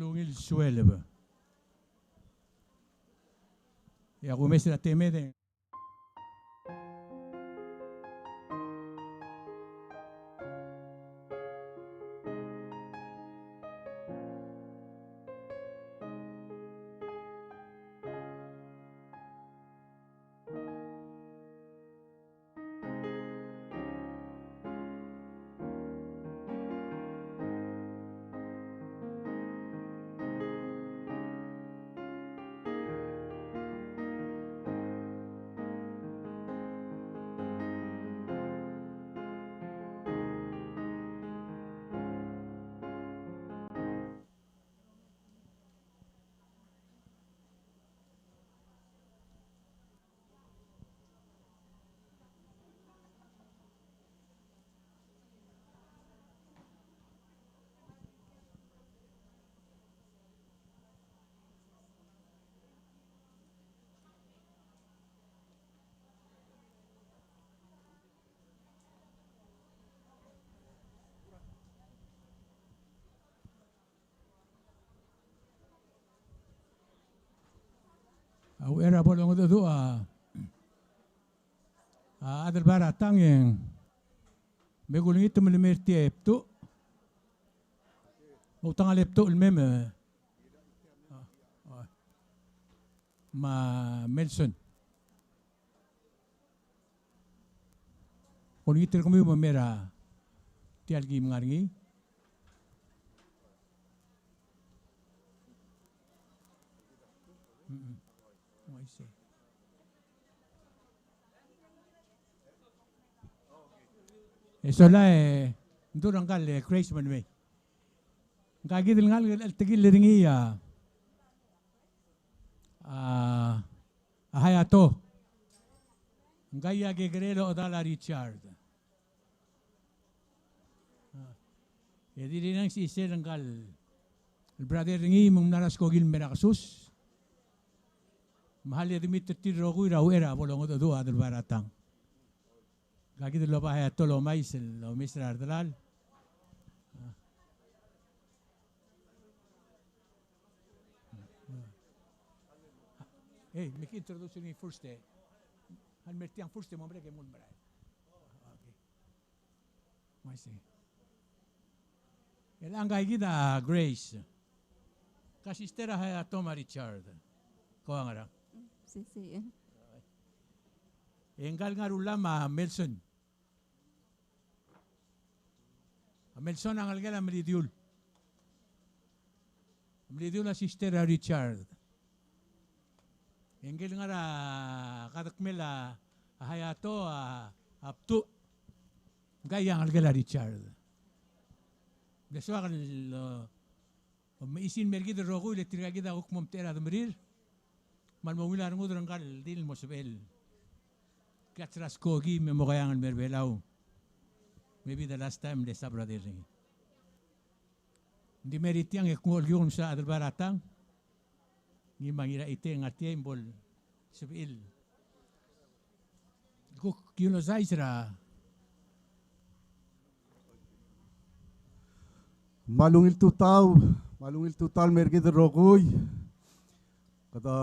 Ungil sueleb. E a kumes er a temed e A uchei er a bo longedecheduch a, a Adelbai er a Tang e ng me kulengit me le mer tia e btuch. Outangal e btuch el mei me, a, a, me a Melson. Olengit er kemiu me mei er tia el kim ngar er ngii. Mm-mm. Oh, I see. E sola e, ng dul er ngkal e Grace me ng mei. Ngka kid el ngalek el tekingel er ngii a, a, a Hayato. Ngka a kekerei el ochedal a Richard. E dirrek el ngar er ngii sel ngkal brother er ngii me ng mla er a skoki el mei er a kesus. Me a le di meet er tir el rokui er a uchei er a bo longedecheduch a Adelbai er a Tang. Ngka kid el oba Hayato el omais el omes er a redelal. Ei, me ki introduce er ngii first e. A le mer tiang first e mo merek e mul merael. Okay. Me sei. E le ngka kid a Grace. Ka sister a Hayato me a Richard. Ko a ngerang? Sei, sei. E ngkal ngar er a ulam a Melson. A Melson a ngelekel a Meridiul. A Meridiul a sister er a Richard. E ngike el ngar er a kadekmel a Hayato a, a btuch. Ngka a ngelekel a Richard. Ng soak el, o, me chisel mer kid el rokui le tirka kid a kuk mo omtechei er a demerir. Me a le mo ungil a rengud er ngkal deal el mo sebechel. Klatz er a skoki me mo keang el mer Belau. Maybe the last time le sa brother er ngii. Ng di mer tiang e kuk olkiuk el msa Adelbai er a Tang. Ngii me a Ngiraitei ngar tia e ng bo el sebechel. Kuk eulogize er a. Me a ungil tutau, me a ungil tutau el mer kid el rokui. Kede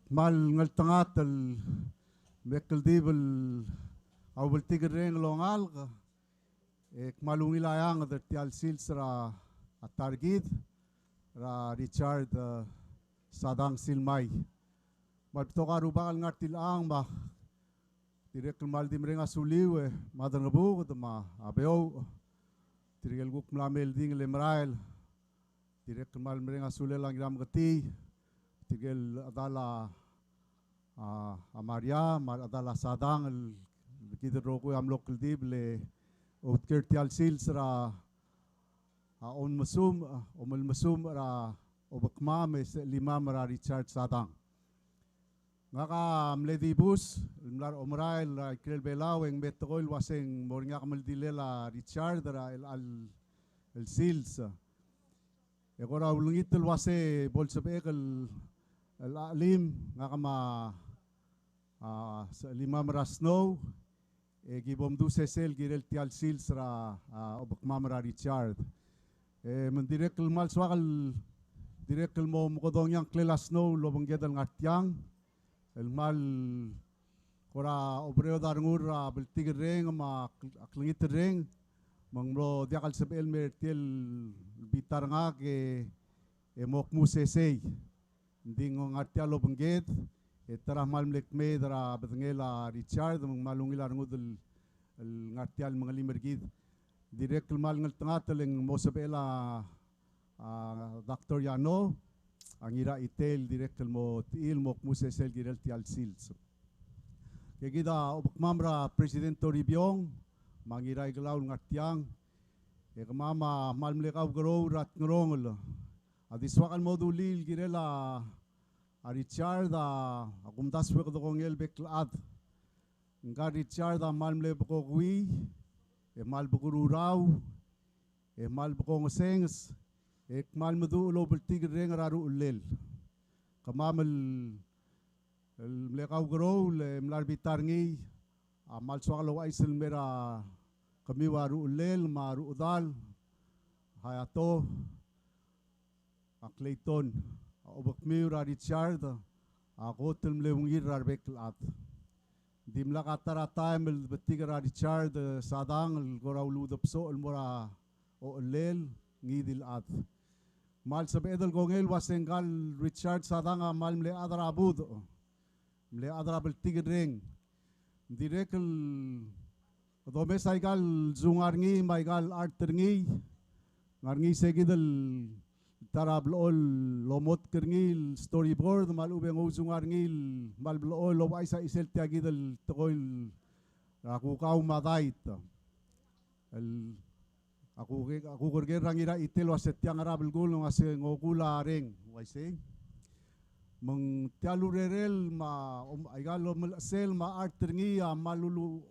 kmal ngeltengat el me kldibel a ubeltik el reng el ongalek. E kmal ungil a eanged er tia el sils er a ta er kid er a Richard, e, Sadang Silmai. Me a le betok a rubak el ngar tilechang me a dirrek el kmal di mereng a suliu e Mad er a Ngebuked me a Beouch. Tirke el kuk mla mei el ding el merael. Dirrek el kmal mereng a sulel a Ngirameketii, tirke el chedal a, a, a Maria, me a rechedal a Sadang, el kid el rokui a mlo kldibel e outker tia el sils er a, a, omelmesumech, a, omelmesumech er a obekmam e sechelimam er a Richard Sadang. Ngak a mle dibus el mla er a omerael er a ikrel Belau e ng me tekoi el uasei ng mo er ngii a kemeldilel a Richard er a chelecha el sils. E kora ulengit el uasei bo lsebechek el, el chelim, ngak me a, a, sechelimam er a Snow, e ki bo mdu sesei el kirel tia el sils er a, a, obekmam er a Richard. E me ng dirrek el kmal soak el dirrek el mo mekedong a ngklel a snow el obengked el ngar tiang, el kmal kora oberaod a rengul er a bltikerreng me a kl-, a klengiterreng, me ng mlo diak el sebechel el mer tia el bita er ngak e, e mo kmu sesei. Ng di ng ngar tia el obengked, e ta er a kmal mle kmeed er a bedengel a Richard, me ng kmal ungil a rengud el, el ngar tia el mengelim er kid. Dirrek el kmal ngeltengat el ng mo sebechel a, a Doctor Yano a Ngiraitei el dirrek el mo techii el mo kmu sesei el kirel tia el sils. Ke kid a obekmam er a President Toribiong me a Ngiraikelau el ngar tiang, e kemam a kmal mle kaukeroul er a dngeronger. A di soak el mo dulii el kirel a, a Richard a, a kumdasu e kede kongei el bek el chad. Ngka Richard a kmal mle bekokui, e kmal bekerurau, e kmal bekongesenges, e kmal meduch el obltikerreng er a ruchellel. Kemam el, el mle kaukeroul e mla er a bita er ngii a kmal soak el ouchais el mer a kemiu a ruchellel me a ruchedal, Hayato, a Clayton, a obekmiu er a Richard a kot el mle ungil er a rebek el chad. Dimlak a ta er a taem el betik er a Richard, e, Sadang el kora uludebsoch el mo er a ochellel, ngii di el chad. Kmal sebeched el kongei el uase ngka el Richard Sadang a kmal mle chad er a budech, mle chad er a bltikerreng. Ng dirrek el domes aika el zungar ngii me aika el art er ngii. Ngar ngii se kid el ta er a blechoel el omotk er ngii el storyboard me a lechub e ng ouzungar ngii el kmal blechoel el ouchais a chisel tia kid el tekoi er a kukau me a dait. El a kuk-, a kukerker er a Ngiraitei el uase tiang er a belkul el uase ng okul a reng, uaisei. Me ng tia el urerel me a, om, aika el omelechesel me a art er ngii a kmal ulu-,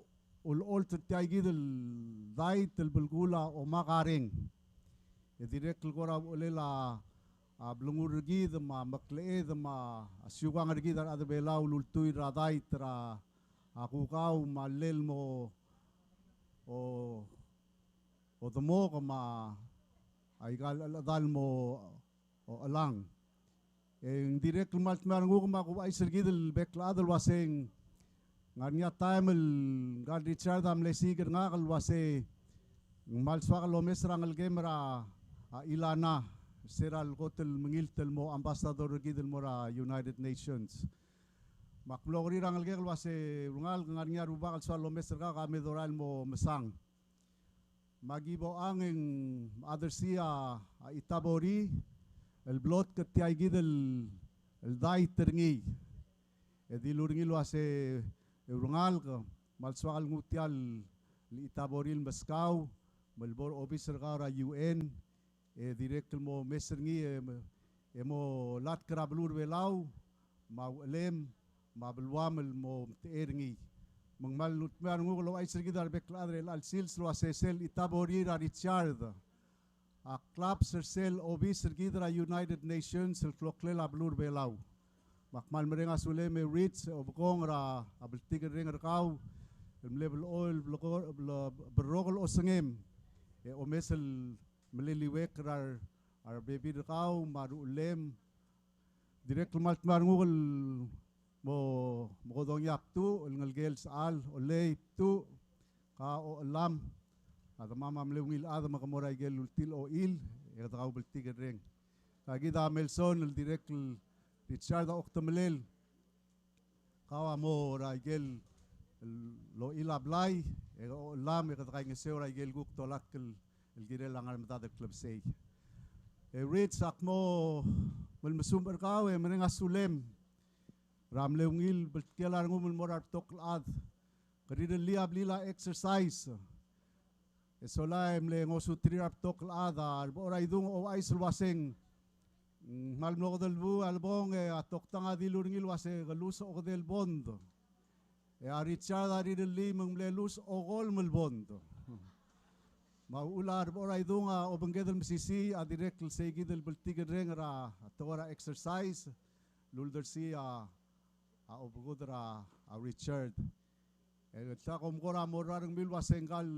ulecholt er tia kid el dait el belkul a omak a reng. E dirrek el kora uchelel a, a blengur er kid me a mekleched me a siukang er kid a rechad er a Belau el ultuil er a dait er a, a kukau me a llel mo, o, odemok me aika el chedal mo ochelang. E ng dirrek el kmal dmeu a renguk me a kuchais er kid el bek el chad el uase ng ngar ngii a taem el ngka el Richard a mle siik er ngak el uase ng kmal soak el omes er a ngelekem er a, a Ilana, se er a lekot el mengilt el mo ambassador er kid el mo er a United Nations. Me ak mlo kerir a ngelekek el uase, urengalek, ng ngar ngii a rubak el soal el omes er kau, ka me dorael el mo mesang. Me aki bo ang e ng mechad er sei a, a Itabori el blotk er tia kid el, el dait er ngii. E dilu er ngii el uase, e urengalek, kmal soak el nguu tia el Itabori el meskau me lebo er a obis er kau er a U N, e dirrek el mo mes er ngii e, e mo latk er a beluu er a Belau me a uchelem me a beluam el mo omtechei er ngii. Me ng kmal dmeu a renguk el ouchais er kid a rebek el chad er chelecha el sils el uase sel Itabori er a Richard a klaps er sel obis er kid er a United Nations el kloklel a beluu er a Belau. Me ak kmal mereng a sulem e Rich, e obekong er a bltikerreng er kau el mle blechoel el bleko-, ble-, berrokel osengem e omes el meleliuekl er a re-, a rebebil er kau me a ruchellem. Dirrek el kmal dmeu a renguk el mo, mo mekedongii a Btuch el ngelekel Sechal, olei Btuch, ka ochelam, a demam a mle ungil chad me ke mo er a ikel ultil ochil e kede kau bltikerreng. Ka kid a Melson el dirrek el Richard a okdemelel. Kau a mo er a ikel el ochil a blai, e ochelam e kede kaingeseu er a ikel kuk tolatk el, el kirel a ngar medad el klebesei. E Rich, ak mo melmesumech er kau e mereng a sulem er a mle ungil bltkil a rengum el mo er a rebetok el chad. Ke rirellii a blil a exercise. E sola e mle ngosuterir a rebetok el chad a re Bechor a Idung a ouchais el uaseng, mm, kmal mlo okedei el buu a lebong e a toktang a dilu er ngii el uase ke lus a okedei el bond. E a Richard a rirellii me ng mle lus a okolem el bond. Me a uchul a re Bechor a Idung a obengked el mesisiich a dirrek el sei kid el bltikerreng er a tekoi er a exercise, el uldersii a, a obekudel er a, a Richard. E le ak omko er a mo er a rengmiu el uase ngka el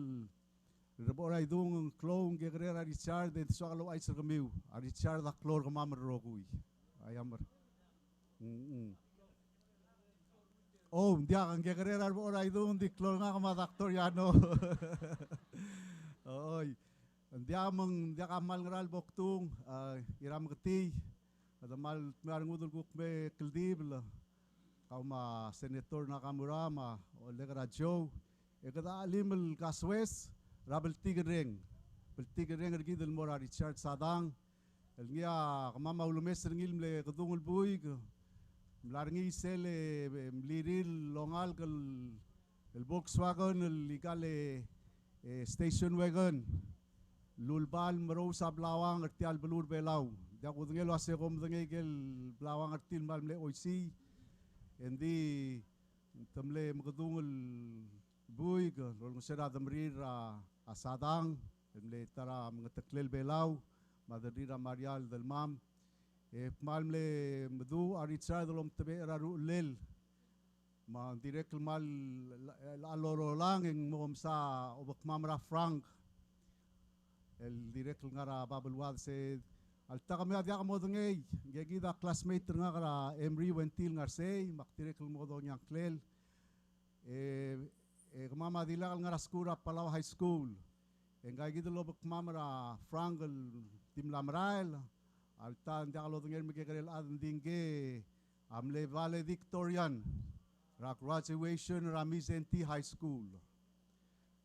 Rebechor a idung, ng klou, ng kekerei er a Richard, e ng soak el ouchais er kemiu. A Richard a klou er kemam el rokui. Aiamar. Mm-mm. Oh, ng diak, ng kekerei er a Rebechor a idung, ng di klou er ngak me a Doctor Yano. Oi. Ng diak, me ng diak a kmal ngera el bo kdung, a, Irameketii, a de kmal dmeu a rengud el kuk me kldibel, kau me a Senator Nakamura me a Olek er a Joe, e kede chelim el kasoes er a bltikerreng, bltikerreng er kid el mo er a Richard Sadang, el ngii a kemam a ulemes er ngii el mle kedung el buik, mla er ngii sel, e, mlirir el ongalek el, el Volkswagen el ikal, e, e, station wagon. Lulebal merous a blauang er tia el beluu er Belau. Diak kudengei el uase kom medengei ikel blauang er tir el kmal mle oisii. Engdi te mle mekedung el buik, lolengeseu er a demerir a, a Sadang, el mle ta er a mengeteklel Belau, me a demerir a Maria el delmam. E kmal mle meduch a Richard el omtebechel er a ruchellel. Me ng dirrek el kmal, el, el, el lorael e ng mo mesa obekmam er a Frank el dirrek el ngar er a Babelwad. Se alta kemiu a diak modengei, ngke kid a classmate er ngak er a Emory Wentil Ngarsei, me ak dirrek el mo dongiangklel. E, e kemam a dilak el ngar er a skuul er a Palau High School. E ngka kid el obekmam er a Frank el di mla merael, alta ng diak lodengei er a mekekerei el chad, ng di ngke a mle valedictorian er a graduation er a Mindszenty High School.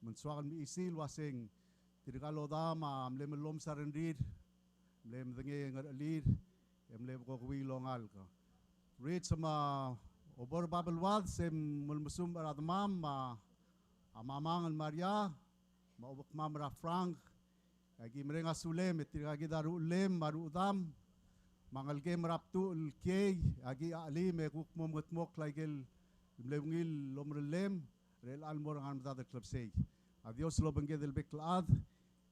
Me ng soak el mechisii el uaseng tirka el odam a mle mellomes a rengrir, mle medengei a ngerechelir, e mle bekokuii el ongalek. Rich me a Obor Babelwad, se mlemesumech er a demam, me a mamang el Maria, me a obekmam er a Frank, e aki mereng a sulem, e tirka kid a ruchellem, me a ruchedam, me a ngelekem er a btuch el kiei, e aki chelim, e kuk mo mengetmokl a ikel mle ungil el omerellem, er chelecha el mo er a ngar medad el klebesei. A Dios lobengked el bek el chad,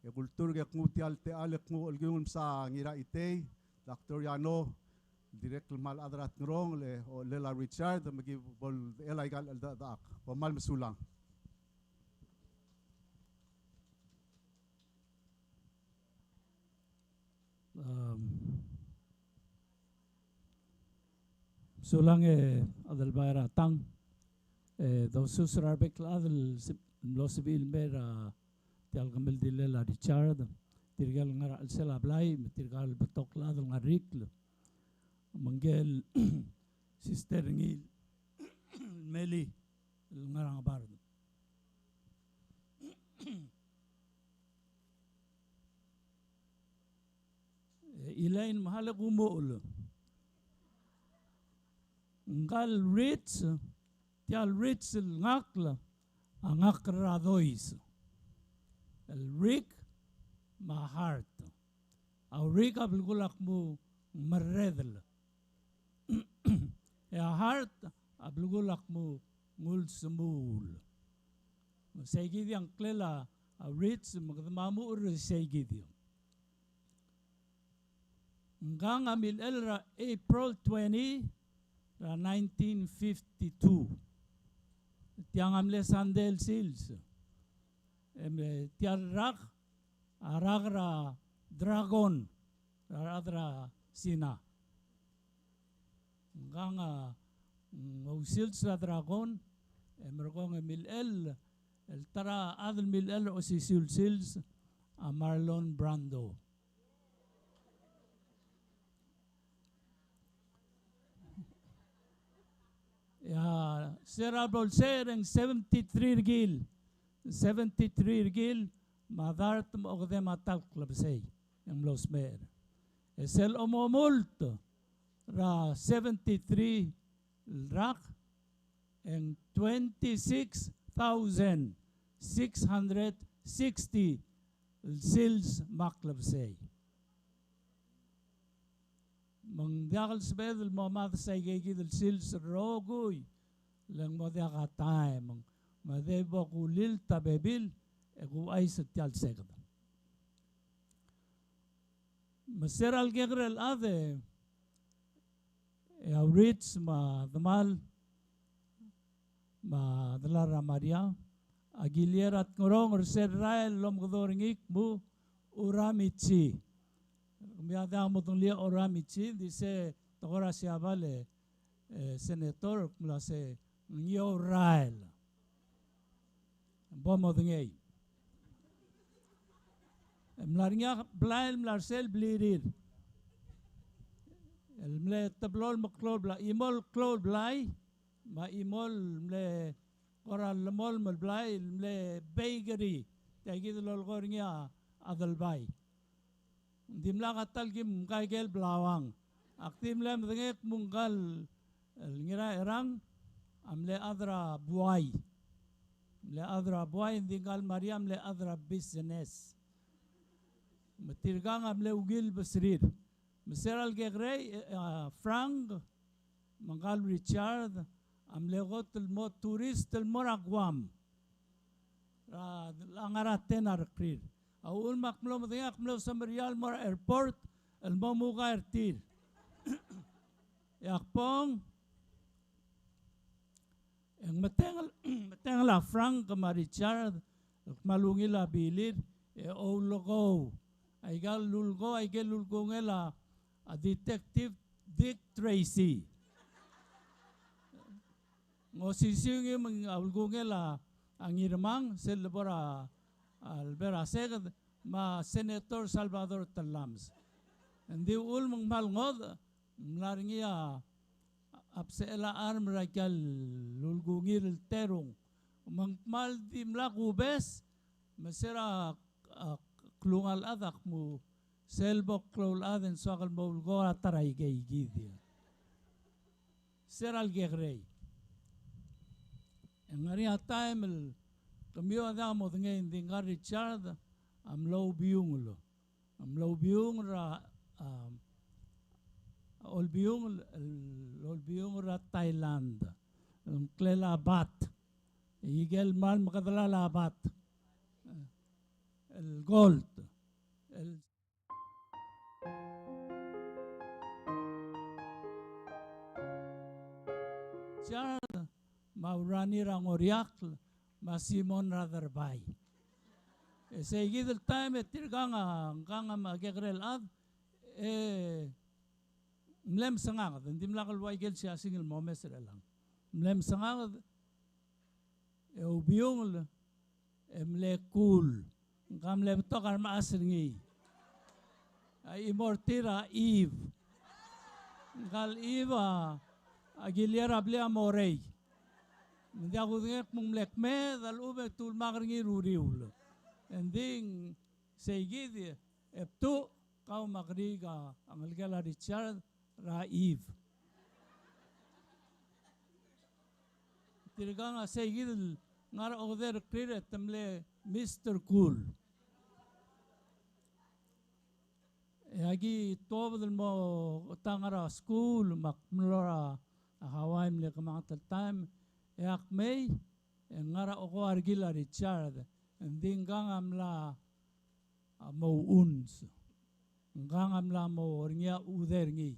e kulturk e knguu tia el techall e knguu el kiung el msa Ngiraitei, Doctor Yano, dirrek el kmal chad er a Tngerongel, e ochellel a Richard, me ki bo el dechel aika el cheldechedechak. Kom kmal mesulang. Am, sulang e Adelbai er a tang. E dosus er a rebek el chad el se-, mlo sebechir el mei er tia el kemeldilel a Richard, tirke el ngar er a chelsel a blai, me tirka el betok el chad el ngar er a rikl. Me ngke el sister er ngii el Meli el ngar er a Ngebard. E, Elaine, me a le kumuchel. Ngka el Rich, tia el Rich el ngakl, a ngakl er a Dois. El Rick me a Hart. A Rick a belkul a kmo ng merredel. E a Hart a belkul a kmo ng ulsemuul. Me seikid a ngklel a Rich, me kede mo muchel er seikid. Ngkang a milechell er a April twenty er a nineteen fifty-two. Tiang a mle sandei el sils. E mle tia el rak, a rak er a dragon, er a rechad er a Sina. Ngkang a, mm, ousils er a dragon, e merekong e milechell, el ta er a chad el milechell er a osisiu el sils, a Marlon Brando. Ia, se er a bo lsecher e ng seventy-three er kil, seventy-three er kil, me a dart me a okedei me a ta el klebesei e ng mlo smecher. E sel omomult er a seventy-three el rak, e ng twenty-six thousand six hundred sixty el sils me a klebesei. Me ng diak el sebeched el mo mad se aikeikid el sils el rokui, le ng mo diak a taem, me de bo kulilt a bebil e kuuchais er tia el seked. Me se er a le kekerei el chad e, e a Rich me a demal, me a delal er a Maria, a kilier a Tngerong er sel rael el omekedong er ngii el kmo Uramichi. Kemiu a diak modengelii a Uramichi, di se tekoi er a Siabal e, e, senator, el kmo se ng ngii a rael. Bo modengei. E mla er ngii a blai el mla er sel blirir el mle teblo el meklou el blai, chimo el klou el blai, me a chimo el mle kora llemolem el blai el mle bakery. Tia kid el lolekoi er ngii a Adelbai. Ng dimlak a ta el kim ngka ikel blauang. Ak di mle medengei el kmo ngka el Ngiracherang a mle chad er a buai. Mle chad er a buai, ng di ngka el Maria a mle chad er a business. Me tirkang a mle ungil besrir. Me se er a le kekerei, e, a, Frank, me ngka el Richard, a mle kot el mo tourist el mo er a Guam. Er a, a ngar er a ten a rekrir. A uchul me ak mlo medengei, ak mlo semeriar el mo er a airport el mo muka er tir. E ak bong, e ng metengel, metengel a Frank me a Richard el kmal ungil a bilir, e oulekou. Aika el ulekou, aike el ulekongel a, a Detective Dick Tracy. Ng osisiu ngii me ng, a, ulekongel a, a Ngirmang, sel lebo er a, a, lebo er a seked, me a Senator Salvador Tellames. Ng di uchul me ng kmal ngodech, ng mla er ngii a, a bsechel a charm er aika el ulekongir el terung. Me ng kmal dimlak kubes, me se er a, a, klungiaol el chad a kmo sel bo klou el chad e ng soak el mo ulekou a ta er aikeikid. Se er a le kekerei. E ng ngar er ngii a taem el kemiu a diak modengei, ng di ngka el Richard a mlo oubiungel. A mlo oubiungel er a, a, olbiungel, el olbiungel er a Thailand. El ngklel a bat. Ikel kmal mekedelal a bat. El gold. El Richard, me a Urani er a Ngoriakl, me a Simon er a Derbai. E seikid el taem e tirkang a, ngkang a kekerei el chad, e mle mesenganged, ng dimlak el ua ikel siasing el momes er chelechang. Mle mesenganged, e oubiungel, e mle cool. Ngka mle betok a remechas er ngii. A chimo er tir a Eve. Ngka el Eve a, a kilier a blil a Morei. Me ng diak kudengei el kmo ng mle kmeed a lechub e te ulemak er ngii er uriul. E ng di seikid e btuch, kau me a keriik a ngelekel a Richard er a Eve. Tirkang a seikid el ngar er a okedei er tir e te mle Mister Cool. E aki tuobed el mo ta ngar er a skuul, me ak mlo er a Hawaii mle kemanget el taem, e ak mei, e ngar er a okeua el rekil a Richard, e ng di ngkang a mla a mo uungs. Ngkang a mla mo er ngii a udei er ngii.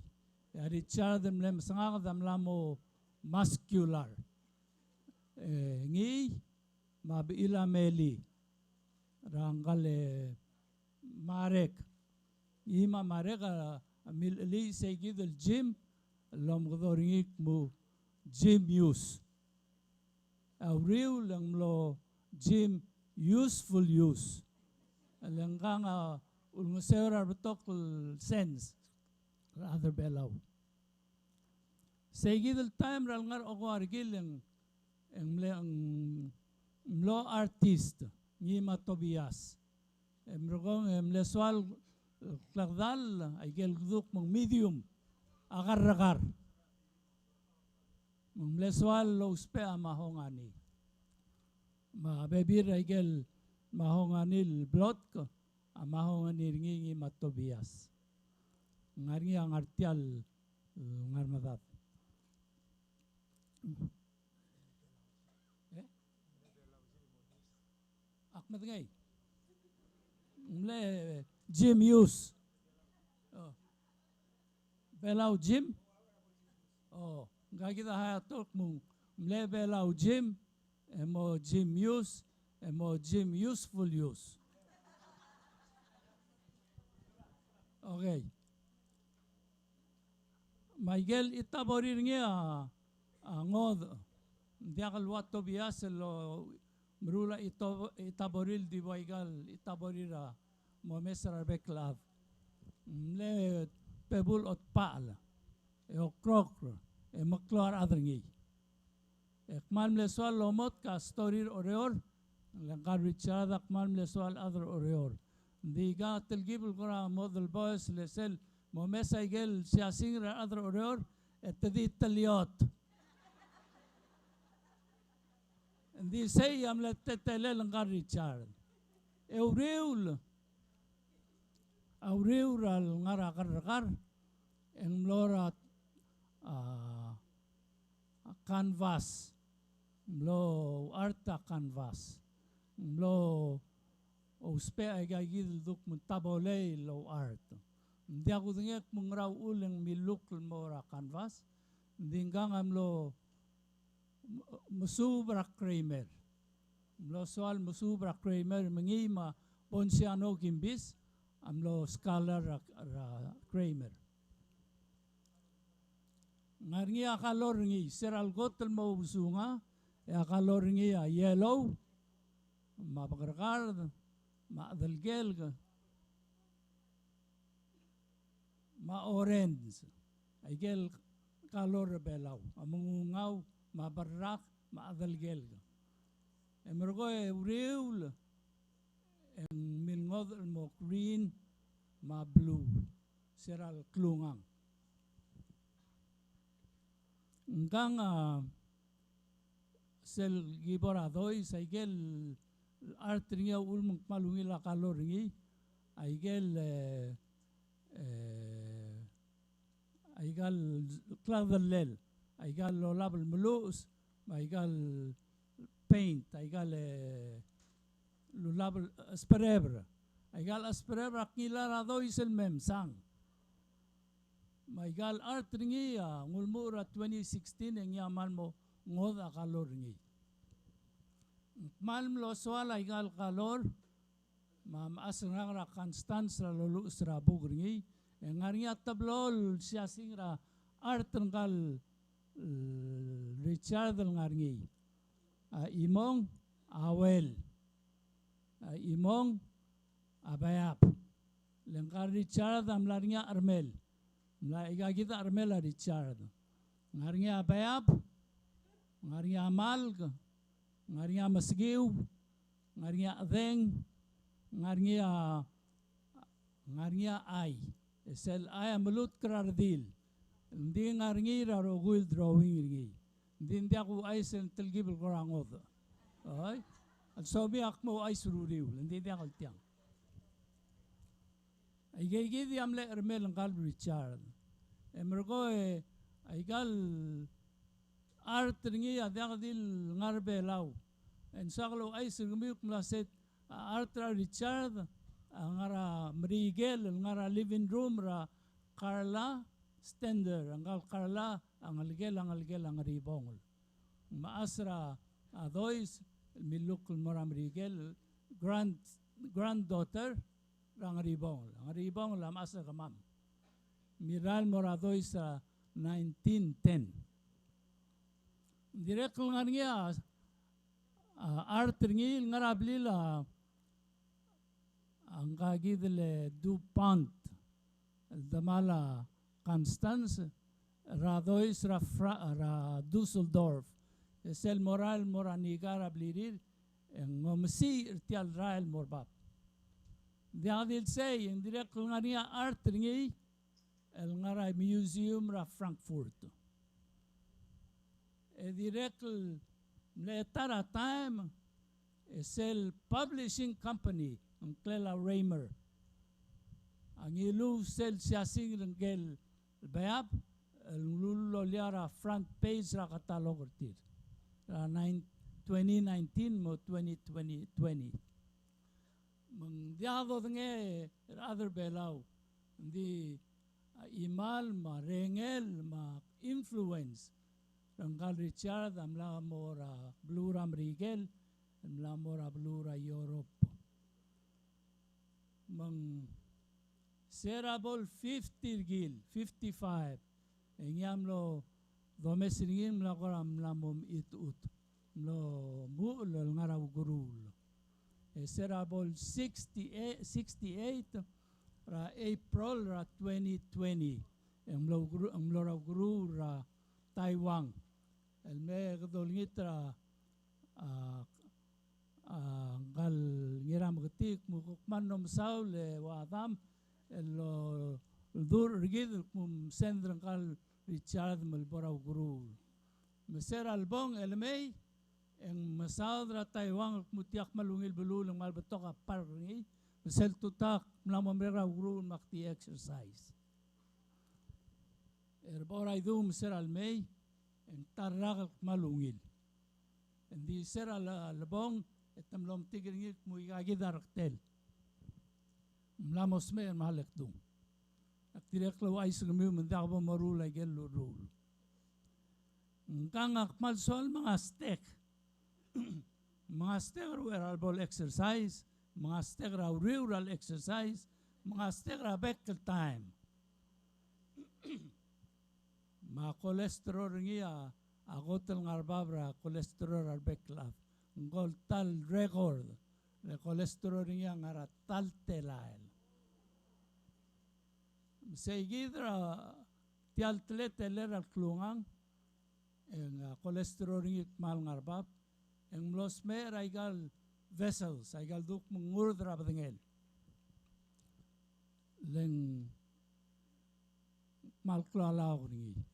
E a Richard el mle mesenganged a mla mo muscular. E ngii me a bechil a Meli er a ngka el Marek. Ngii me a Marek a milechelii seikid el Jim el omekedong er ngii el kmo Jim Hughes. A uriul e ng mlo Jim Useful Use. E le ngkang a ulengeseu er a rebetok el sens er a rechad er Belau. Seikid el taem er a lengar er a okeua el rekil e ng, e ng mle, ng mlo artist, ngii me a Tobias. E merekong e mle soal el klekedall a ikel kduk me ng medium a kerrekar. Me ng mle soal el ousbech a mahogany. Me a bebil er a ikel mahogany el blotk a mahogany er ngii, ngii me a Tobias. Ng ngar er ngii a ngar tia el ngar medad. E? Ak medengei. Ng mle Jim Hughes. O. Belau Jim? O. Ngka kid a high a talk mo ng mle Belau Jim, e mo Jim Hughes, E mo gym, useful use. Okay. Me aikel Itaborir ngii a, a ngodech. Ng diak el ua Tobias el meruul a Ito-, Itaborir el di ua ikal Itaborir a mo mes er a rebek el chad. Ng mle bebul otpachel, e okrokl, e meklou a rechad er ngii. E kmal mle soal el omotk a story er Oreor, le ngka el Richard a kmal mle soal el chad er Oreor. Ng di ngka a telkib el kora mo deboes le sel mo mes aikel siasing er a rechad er Oreor, e te di teliot. Ng di sei a mle teletelel ngka el Richard. E uriul, a uriul er a lengar er a kerrekar, e ng mlo er a, a, a canvas. Ng mlo art a canvas. Ng mlo ousbech aika kid el duk me ng tabolei el ouart. Ng diak kudengei el kmo ngera uchul e ng milukl el mo er a canvas. Ng di ngkang a mlo mesuub er a Kramer. Ng mlo soal mesuub er a Kramer, me ngii me a Ponciano Gimbis a mlo scholar er a, er a Kramer. Ng ngar er ngii a color er ngii, se er a lekot el mo ousung a, e a color er ngii a yellow, me a bekerekard, me a chedelkelk, me a orange. Aikel color er a Belau, a mengungau, me a berrak, me a chedelkelk. E merekong e uriul, e ng milengodech el mo green, me a blue, se er a leklungang. Ngkang a sel kibo er a dois, aikel art er ngii a uchul me ng kmal ungil a color er ngii, aikel, e, e, aikal klakedellel, aikal lolab el meluches, me aikal paint, aikal, e, lolab el, e, chesbereber. Aikal chesbereber a kngilai er a dois el me msang. Me aikal art er ngii a, ng ulemuchel er a twenty sixteen e ngii a kmal mo ngodech a color er ngii. Ng kmal mlo soal aikal color, me a mechas er ngak er a Constance er a loluches er a buk er ngii, e ng ngar er ngii a teblo el siasing er a art er ngkal, e, Richard el ngar er ngii. A chimong, a uel. A chimong, a baiab. Le ngkal Richard a mla er ngii a chermel. Mla aika kid a chermel a Richard. Ng ngar er ngii a baiab, ng ngar er ngii a malk, ng ngar er ngii a mesekiu, ng ngar er ngii a chedeng, ng ngar er ngii a, ng ngar er ngii a chai. E sel chai a melutk er a redil. Ng di ngar er ngii er a rokui el drawing er ngii. Ng di ng diak kuchais el telkib el kora ngodech. Oi? A lsomiu a kmo ouchais er uriul, ng di diak el tiang. Aika kid a mle chermel ngkal Richard. E merekong e aikal art er ngii a diak di le ngar er a Belau. E ng soak el ouchais er kemiu el kmo a set a art er a Richard a ngar er a Merikel, el ngar er a living room er a Carla Stender, ngkal Carla a ngelekel a ngelekel a Ngeribongel. Mechas er a dois el milukl el mo er a Merikel, grand, granddaughter er a Ngeribongel. A Ngeribongel a mechas er kemam. Mirael el mo er a dois er a nineteen ten. Dirrek el ngar er ngii a, a art er ngii el ngar er a blil a, a ngka kid el DuPont, el demal a Constance, er a dois er a Fra-, er a Dusseldorf. E sel morael el mo er a Nika er a blirir, e ng omesiich er tia el rael el mo er bab. Ng diak di le sei, e ng dirrek el ngar er ngii a art er ngii, el ngar er a museum er a Frankfurt. E dirrek el mle ta er a taem, e sel publishing company, ngklel a Raymer, a ngiluu sel siasing er ngkel baiab, el ngiluu el loia er a front page er a catalog er tir. Er a nine-, twenty nineteen mo twenty twenty, twenty. Me ng diak dodengei er a rechad er a Belau. Ng di a chimal me a rengel me a influence er ngkal Richard a mla mo er a beluu er a Merikel, el mla mo er a beluu er a Europe. Me ng se er a bo el fifty er kid, fifty-five, e ngii a mlo domes er ngii el mla kora mla mo mechitechut, mlo muchel el ngar er a ukeruul. E se er a bo el sixty-eight, sixty-eight, er a April er a twenty twenty, e ng mlo ukeru-, e ng mlo er a ukeruul er a Taiwan. El me kede olengit er a, a, a, ngka el Ngirameketii, me kuk mla mo mesaul e ua Adam el oldurech er kid el kmo msend er ngka el Richard me lebo er a ukeruul. Me se er a lebong e le mei, e ng mesaod er a Taiwan el kmo tia kmal ungil beluu el ng kmal betok a park er ngii, me sel tutau ak mla mo merek er a ukeruul me ak di exercise. E er a bo er a idung me se er a lemei, e ng ta el rak el kmal ungil. Ng di se er a le-, lebong, e te mlo metik er ngii el kmo ika kid a rektel. Ng mla mo smecher me a lekdung. Ak dirrek el ouchais er kemiu me ng diak bo moruul a ikel ureor. Ngkang a kmal soal me ng a stek. Me ng a stek er a uchei er a lebo el exercise, me ng a stek er a uriul er a le exercise, me ng a stek er a bek el taem. Me a cholesterol er ngii a, a kot el ngar er a bab er a cholesterol er a rebek el chad. Ng ko el ta el record, le cholesterol er ngii a ngar er a ta el telael. Me sei kid er a tia el teletelel er a klungang, e ng a cholesterol er ngii el kmal ngar er a bab, e ng mlo smecher er a ikal vessels, a ikal duk me ng ngurd er a bedengel. Le ng kmal klou a laok er ngii.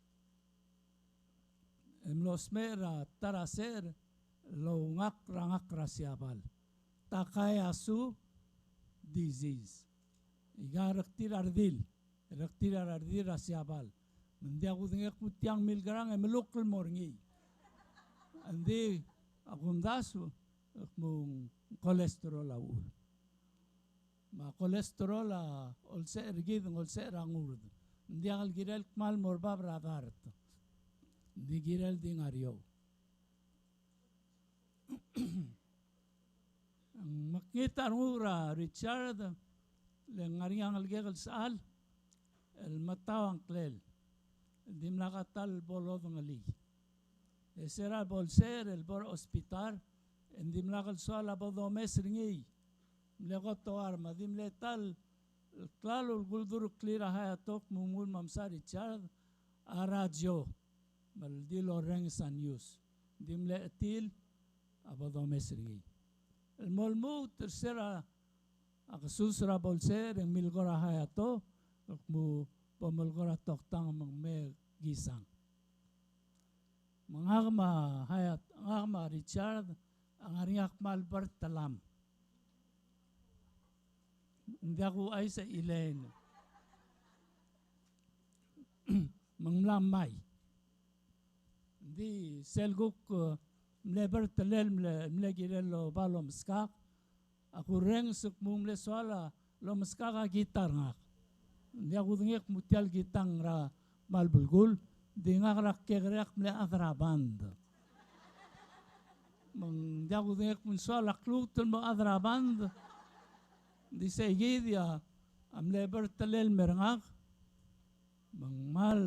E mlo smecher er a ta er a secher el oungak er a ngak er a Siabal. Takayasu disease. Ika a rektir a redil, rektir a redil er a Siabal. Me ng diak kudengei el kmo tiang milkerang e melukl el mo er ngii. Ng di a kumdasu el kmo ng cholesterol a uchul. Me a cholesterol a olsecher er kid, ng olsecher a ngurd. Ng diak el kirel kmal mo er a bab er a dart. Ng di kirel di ngar er eou. Ng mekngit a renguk er a Richard, le ng ngar er ngii a ngelekek el sechal el metau a ngklel. Ng dimlak a ta el bo lodengelii. E se er a bo lsecher el bo er a hospital, e ng dimlak el soal a bo domes er ngii. Mle kot el oar me a di mle ta el klalo el kuldurklir a Hayato el kmo ng mle mesa Richard a radio. Me a di lorrenges a news. Ng di mle chetil a bo domes er ngii. El mo lmuut er se er a kesus er a bo lsecher e ng milekoi er a Hayato el kmo bo melekoi er a toktang me ng mei kisang. Me ngak me a Hayat, ngak me a Richard a ngar er ngii a kmal bertelam. Ng diak kuchais a Elaine. Me ng mla mai. Ng di sel kuk, e, mle bertelel, mle, mle kirel el oba el omeskak, a kurrenges el kmo ng mle soal el omeskak a guitar er ngak. Ng diak kudengei el kmo tia el guitar a ngera me a lebelkul, ng di ngak er a kekerei ak mle chad er a band. Me ng diak kudengei el kmo ng soal a kluut el mo chad er a band. Ng di sei kid a, a mle bertelel el mer ngak. Me ng kmal,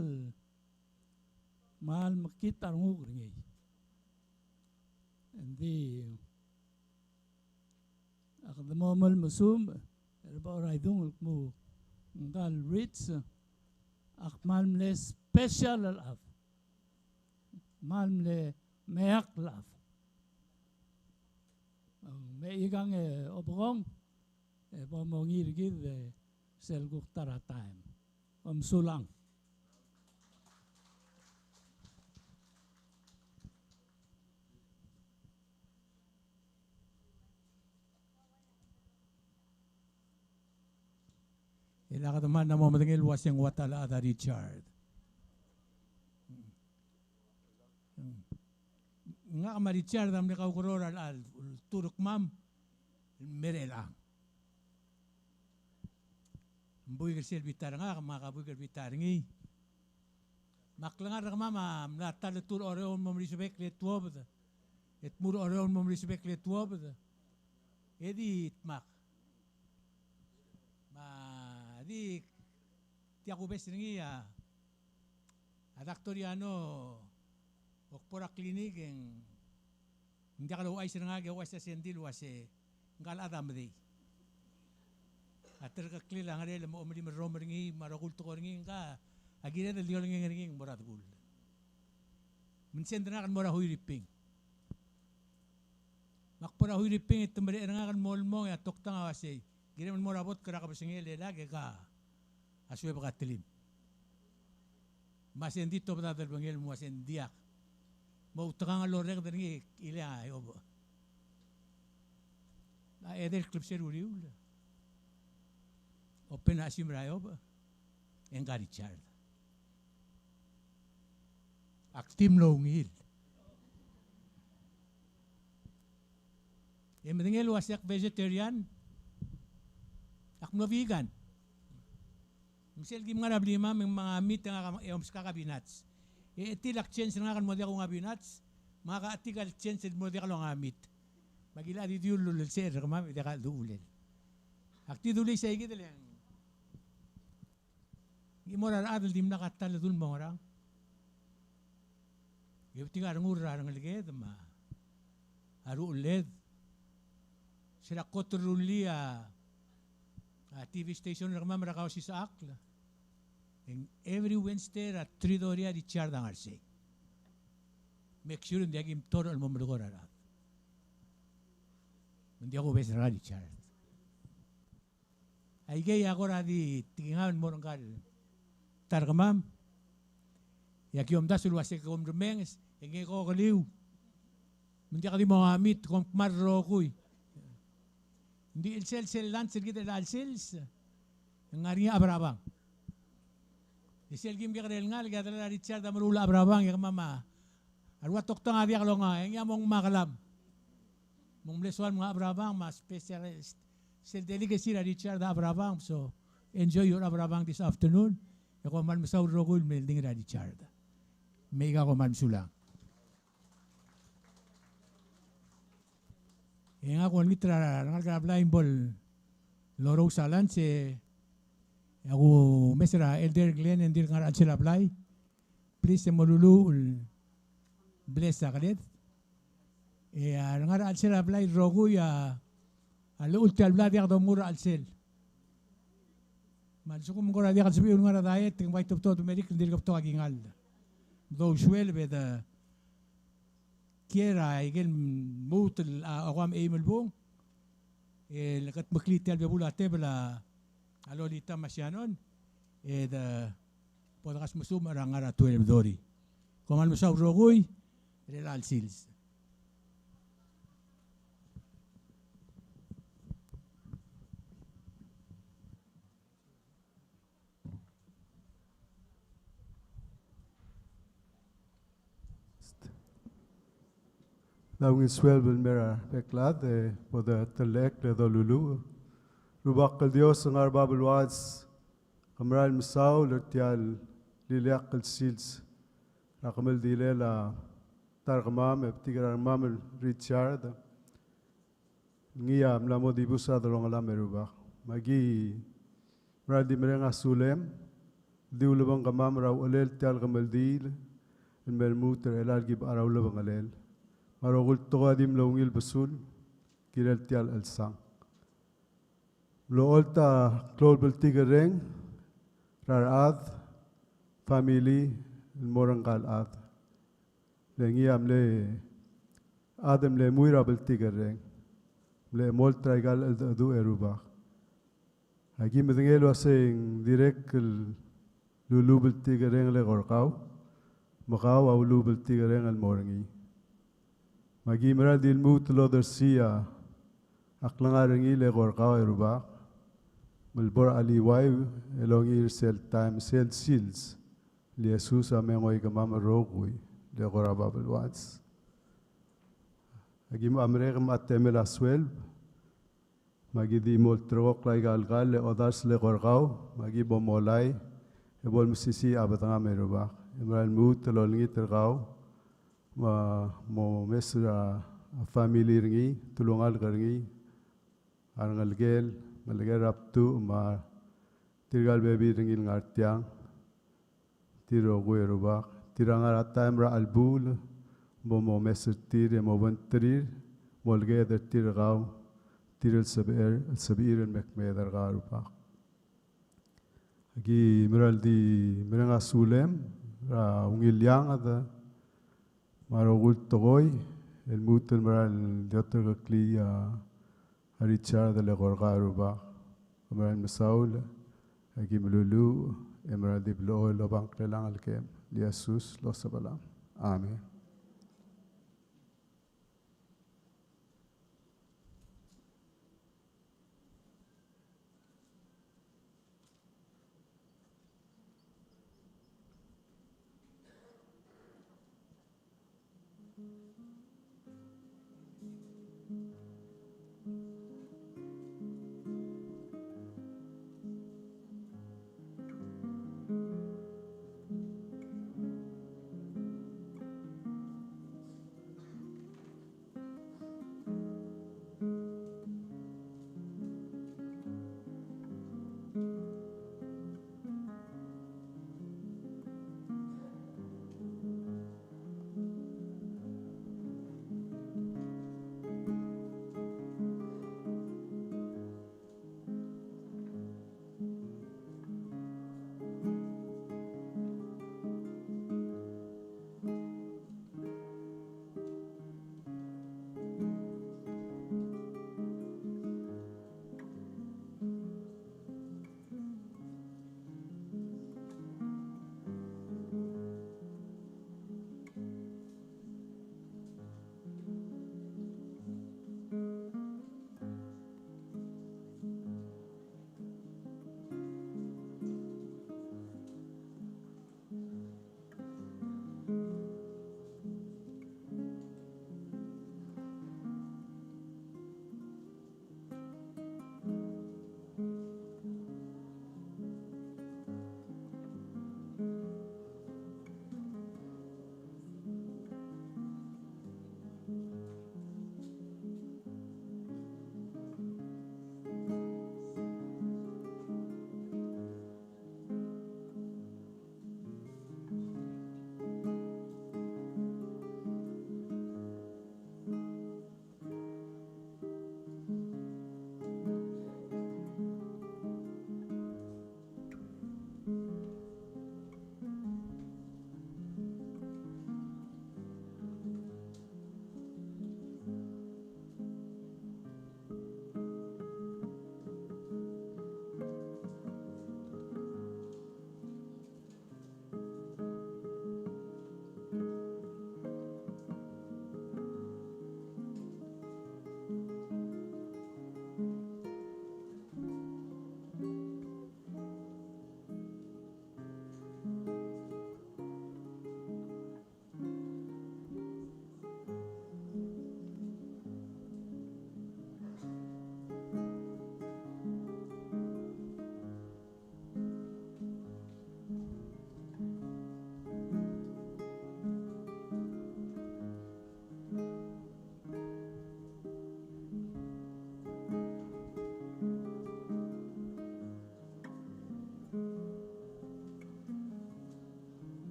kmal mekngit a renguk er ngii. Ng di ak de mo melmesuem er a bo er a idung el kmo ngka el Rich a kmal mle special el chad. Kmal mle meak el chad. Me ikang e obekong e bo mongii er kid e sel kuk ta er a taem. Kom sulang. E le kede mla mo medengei el ua se ng ua ta el chad a Richard. Ngak me a Richard a mle kaukeroul er a, a, tur er kemam el mei er chelechang. Ng buik er sel bita er ngak, me ngak a buik er bita er ngii. Me a klengar er kemam a mla ta el tur er a Oreor el mo melisebek el tuobed. e dmu er a Oreor el mo merisbek le tuobed, e di dmak. Me a di tia kubes er ngii a, a Doctor Yano, a kbo er a klinik e ng diak louchais er ngak e ouchais a sendil el uase ngka el chad a medei. A terkeklel a ngerel me a omelim el rrom er ngii me a rokui el tekoi er ngii, ngka a kired el di olengeng er ngii el mo er a dekull. Me ng send er ngak el mo er a Huiriping. Me ak bo er a Huiriping e te merechedech er ngak el mo el mong e a toktang a uasei, kirem el mo er a bot er a kebesengei el lak e ka a suebek a telim. Me a sendil tobed a delebengel me a sendiak. Mo outekangel el orreked er ngii e chilea eobech. A edei el klebesei er a uriul. Open a chesimer a eobech. E ngka a Richard. Ak di mlo ungil. E medengei el uase ak vegetarian, ak mlo vegan. Me sel kim ngar er a blimam e ng mla meet e ngak a, e omeskak a peanuts. E chetil a change er ngak el mo diak a peanuts, me ngak a chetik a change el mo diak longa meat. Me aki locha di diu el ulelsecher er kemam e diak a chelduchulel. Ak di dulii sei kid el Ng di mo er a rechad el dimlak a ta el dul mo ngerang. E betik a rengul er a rengeleked me a rucheled. Se er a kot el rullii a, a T V station er kemam er a Kausisechakl. E ng every Wednesday er a three thirty a Richard a ngar sei. Make sure ng diak kim toro el mo melekoi er a rechad. Me ng diak kubes er a Richard. Aikei a kora di tekingam el mo er ngka el ta er kemam. E aki omdasu el uase kom remenges, e ngii a kokeliu. Me ng diak di mo meet, kom kmal rokui. Ng di chelsel sel lunch er kid er chelecha el sils, e ng ngar er ngii a Abrabang. E sel kim kekerei el ngalek e a delal a Richard a meruul a Abrabang, e kemam a A rua toktang a diak longa, e ngii a mo ngmai a kelam. Mo ng mle soal mnga Abrabang, me a special, sel delicacy er a Richard a Abrabang, so enjoy your Abrabang this afternoon. E kom kmal mesaul el rokui el mle ding er a Richard. Me aika kom kmal mesulang. E ngak a olengit er a rengalek er a blai me bo lourous a lunch e, e a kumes er a Elder Glenn e ng dirk ngar er a chelsel a blai. Please, e moluluuch el bless a keled. E a rengar er a chelsel a blai el rokui a, a llechul tia el blai a diak domnguu er a chelsel. Me a lsekum ng kora diak el sebechiu el ngar er a diet, e ng bai tebetobed el merik, ng dirk betok a kingall. Mdousuelb e de kiei er aike el lmuut el, a, okeim el bung, e le kede meklii tia el bebul a tebel a, a Lolita me a Shannon, e de bo de kasmesumech er a ngar er a twelve thirty. Kom kmal mesaul el rokui, er chelecha el sils. Ng ungil suelb el mei er a rebek el chad, e bo de telechekl e doluluuch. Rubak el Dios el ngar er a bab el uads, ke mera el mesaul er tia el ileakl el sils er a kemeldilel a ta er kemam, e betik er a rengmam el Richard. Ngii a mla mo dibus er a delongelam e Rubak. Me aki mera el di mereng a sulem, di ulebengkemam er a uchelel tia el kemeldiil el me lmuut er chelecha el ki bo er a ulebengelel. Me a rokui el tekoi a di mlo ungil besul, kirel tia el chelsang. Mlo olt a klou el bltikerreng er a rechad, family, el mo er ngka el chad. Le ngii a mle chad el mle mui er a bltikerreng. Mle chemolt er aika el cheldecheduch e Rubak. Aki medengei el uasei ng dirrek el ulubltikerreng el eko er kau, me kau a ulubltikerreng el mo er ngii. Me aki mera el di lmuut el odersii a klengar er ngii el eko er kau e Rubak, me lebo er a cheliuaiu el ongiil er sel taem, sel sils el Jesus a me ngoikemam el rokui el eko er a bab el uads. Aki mo merek me a temel a suelb, me aki di mo olterekokl aika el kall e odars el eko er kau, me aki bo molai e bo lmesisiich a bedengam e Rubak. E mera el lmuut el olengit er kau, me mo mes er a a family er ngii, telungalek er ngii, a rengelekel, ngelekel er a btuch, me tirka el bebil er ngii el ngar tiang, tir el rokui e Rubak, tir a ngar er a taem er a chelebuul, bo momes er tir e mobengterir, moleked er tir er kau, tir el sebechir, sebechir el me kmeed er kau e Rubak. Aki mera el di mereng a sulem er a ungil eanged me a rokui el tekoi el lmuut el mera el di oterekeklii a Richard el eko er kau e Rubak. Ke mera el mesaul, aki meluluuch, e mera el di blechoel el oba ngklel a ngelekem. El Jesus el Osobelam. Amen.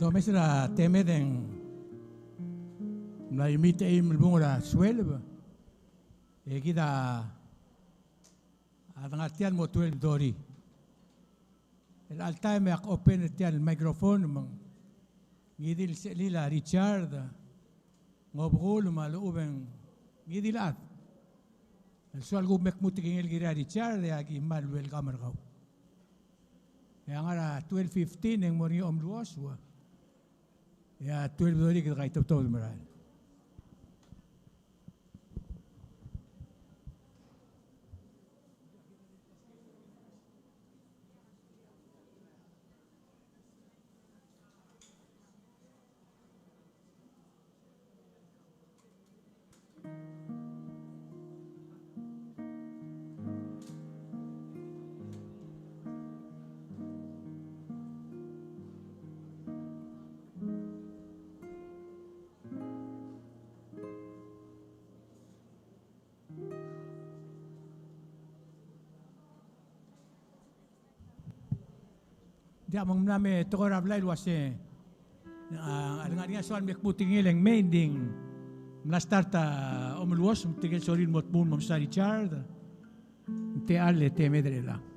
Domes er a temed e ng mla imiit a eim el bung er a sueleb, e kid a dengar tia el mo twelve thirty. El all time e ak open er tia el microphone me ng ngii di el sechelil a Richard, ng obekul me a lechub e ng ngii di el chad. El soal kuk me kmu tekingel el kirel a Richard e aki kmal welcome er kau. E a ngar er a twelve fifteen e ng mo er ngii a omeluos, e a twelve thirty kede kaitebetobed el merael. Diak, me ng mla me tekoi er a blai el uase, a, a lengar er ngii a soal me kmu tekingel e ng mei, ng di ng mla start a omeluos, me tirke el sorir el mo tmuu el mo mesa Richard, ng techall e temed er chelechang.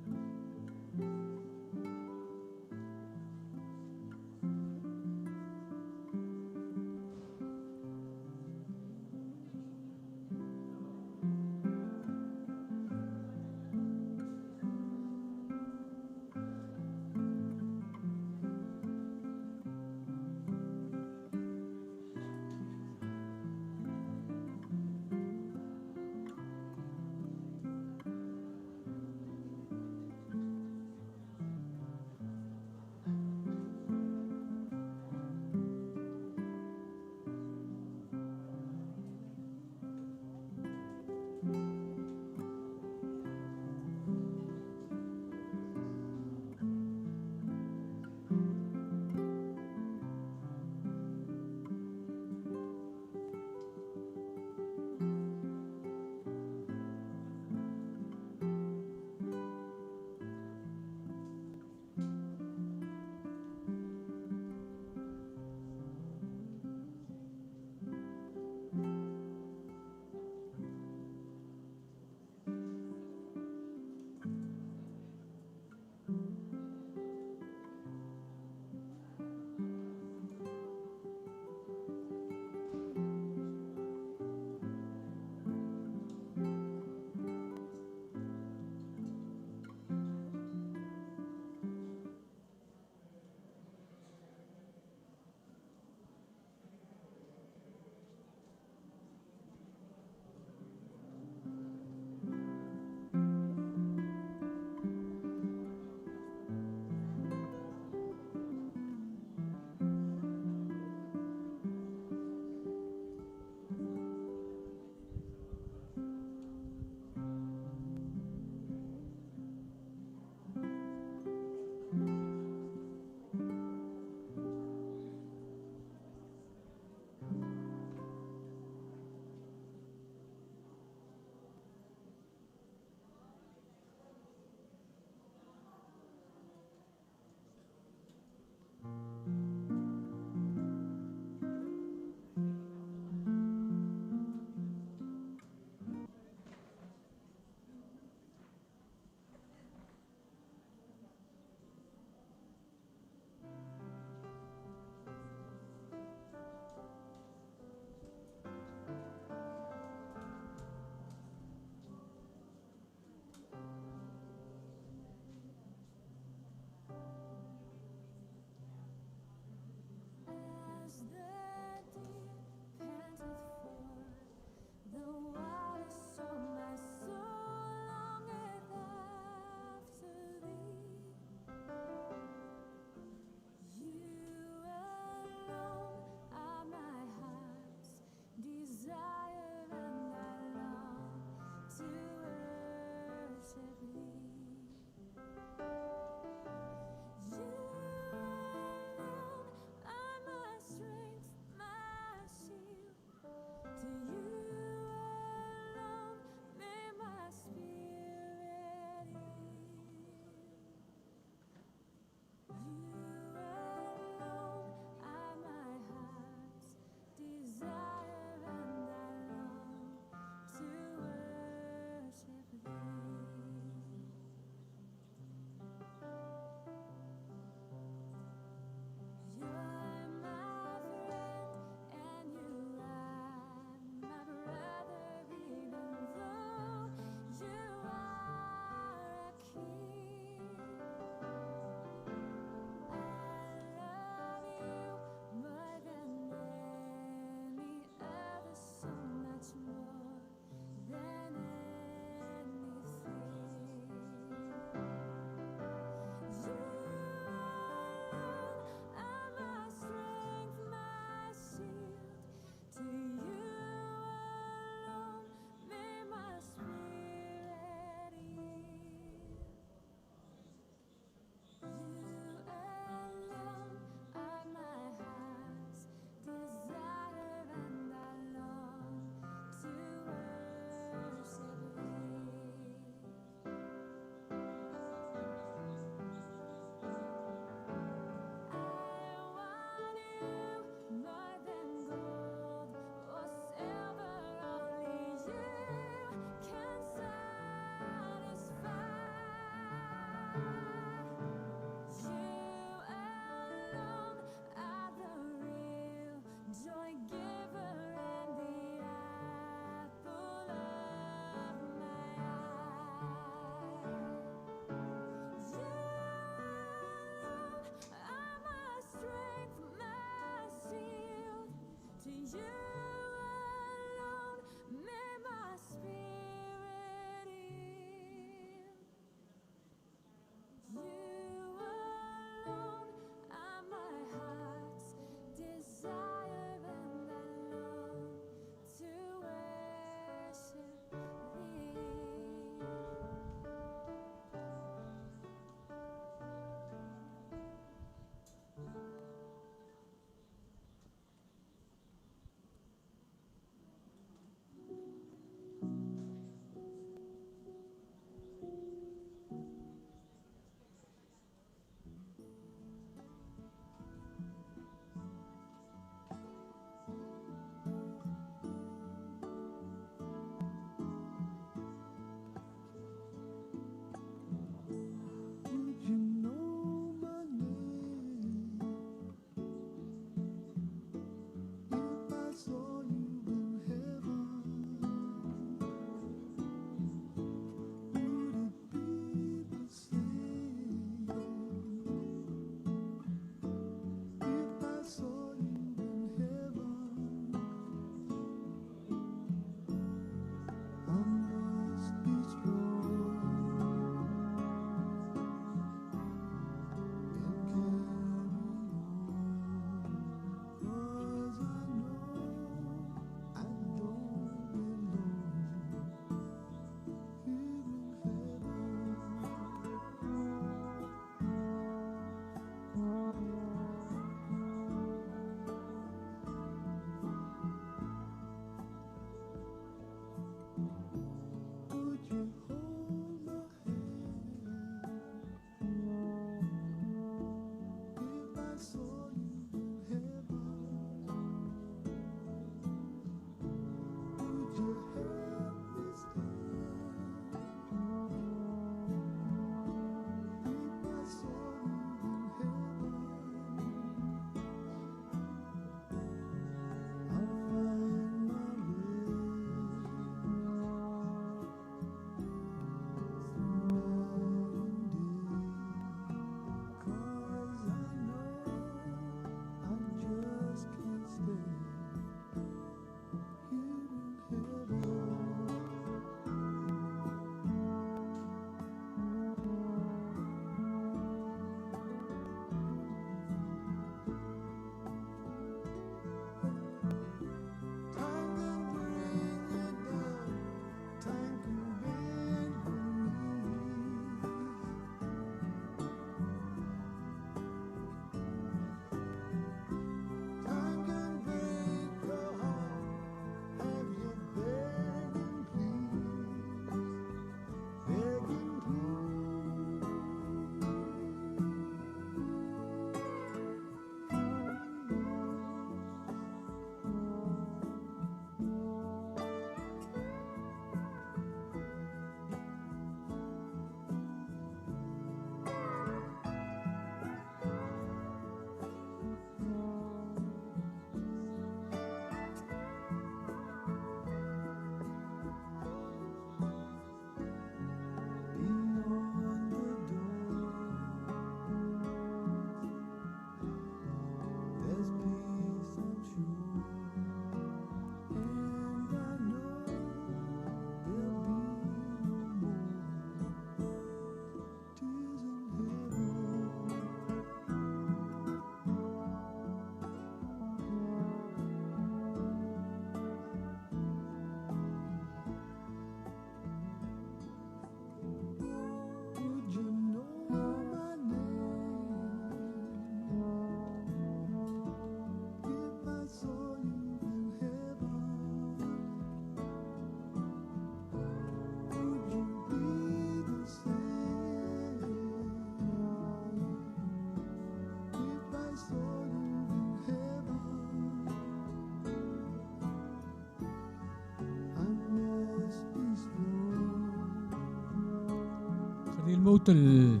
Di lmuut el,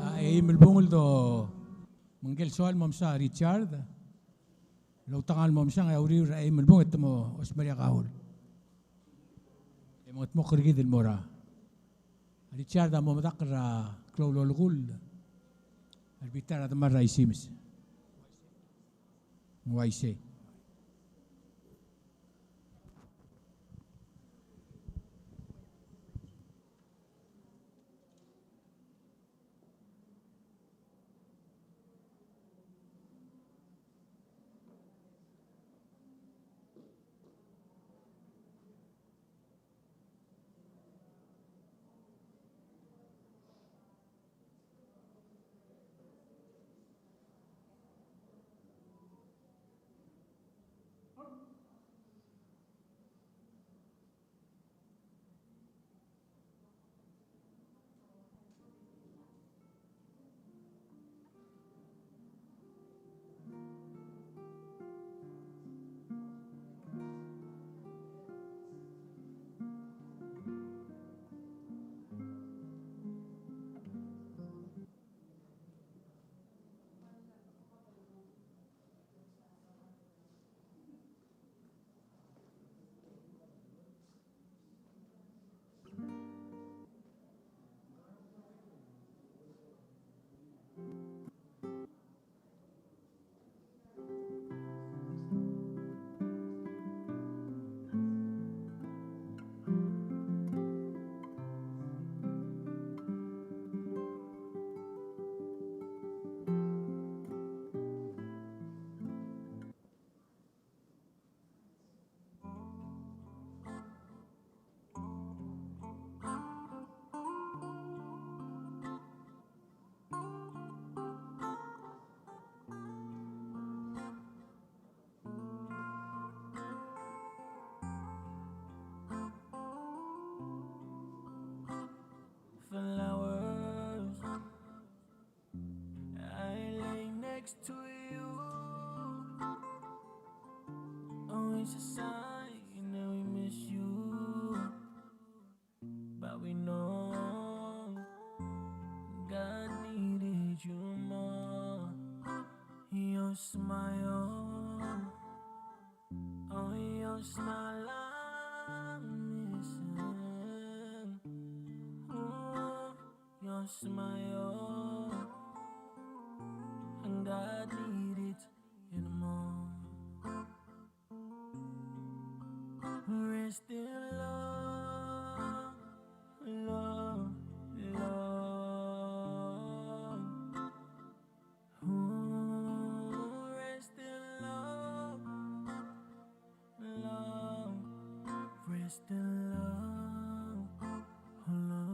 a, eim el bung el do, me ngike el soal el mo mesa Richard. Loutang el mo mesa, e a uriul er a eim el bung e te mo osmerii a kaul. E mengetmokl er kid el mo er a Richard a mo medakl er a klou el olekull el bita er a demal er a Isimis. Ng uaisei. Flowers I lay next to you. Always a sign that we miss you. But we know God needed you more. Your smile, oh, your smile I'm missing. Oh, your smile, and God needed it more. Rest in love, love, love. Ooh, rest in love, love, rest in love, love.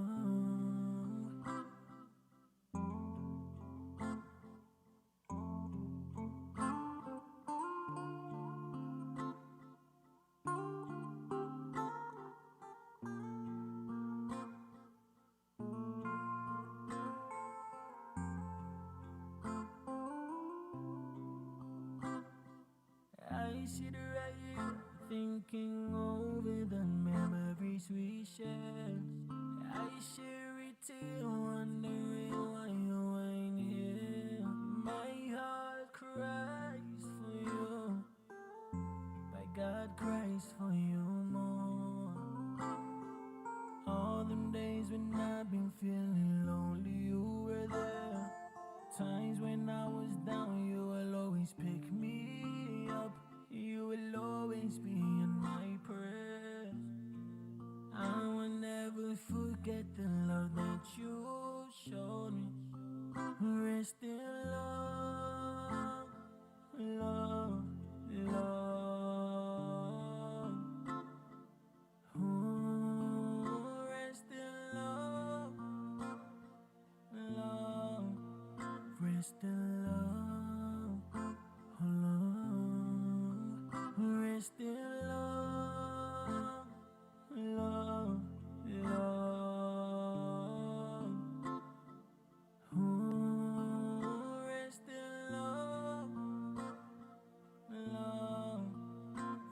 I sit right here thinking over the memories we shared. I share it too, wondering why you ain't here. My heart cries for you, but God cries for you more. All them days when I've been feeling lonely, you were there. Times when I was down, you will always pick me up. You will always be in my prayers. I will never forget the love that you showed me. Rest in love, love, love. Ooh, rest in love, love, rest in love, love, rest in love, love, love. Ooh, rest in love, love,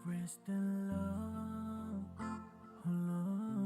rest in love, love.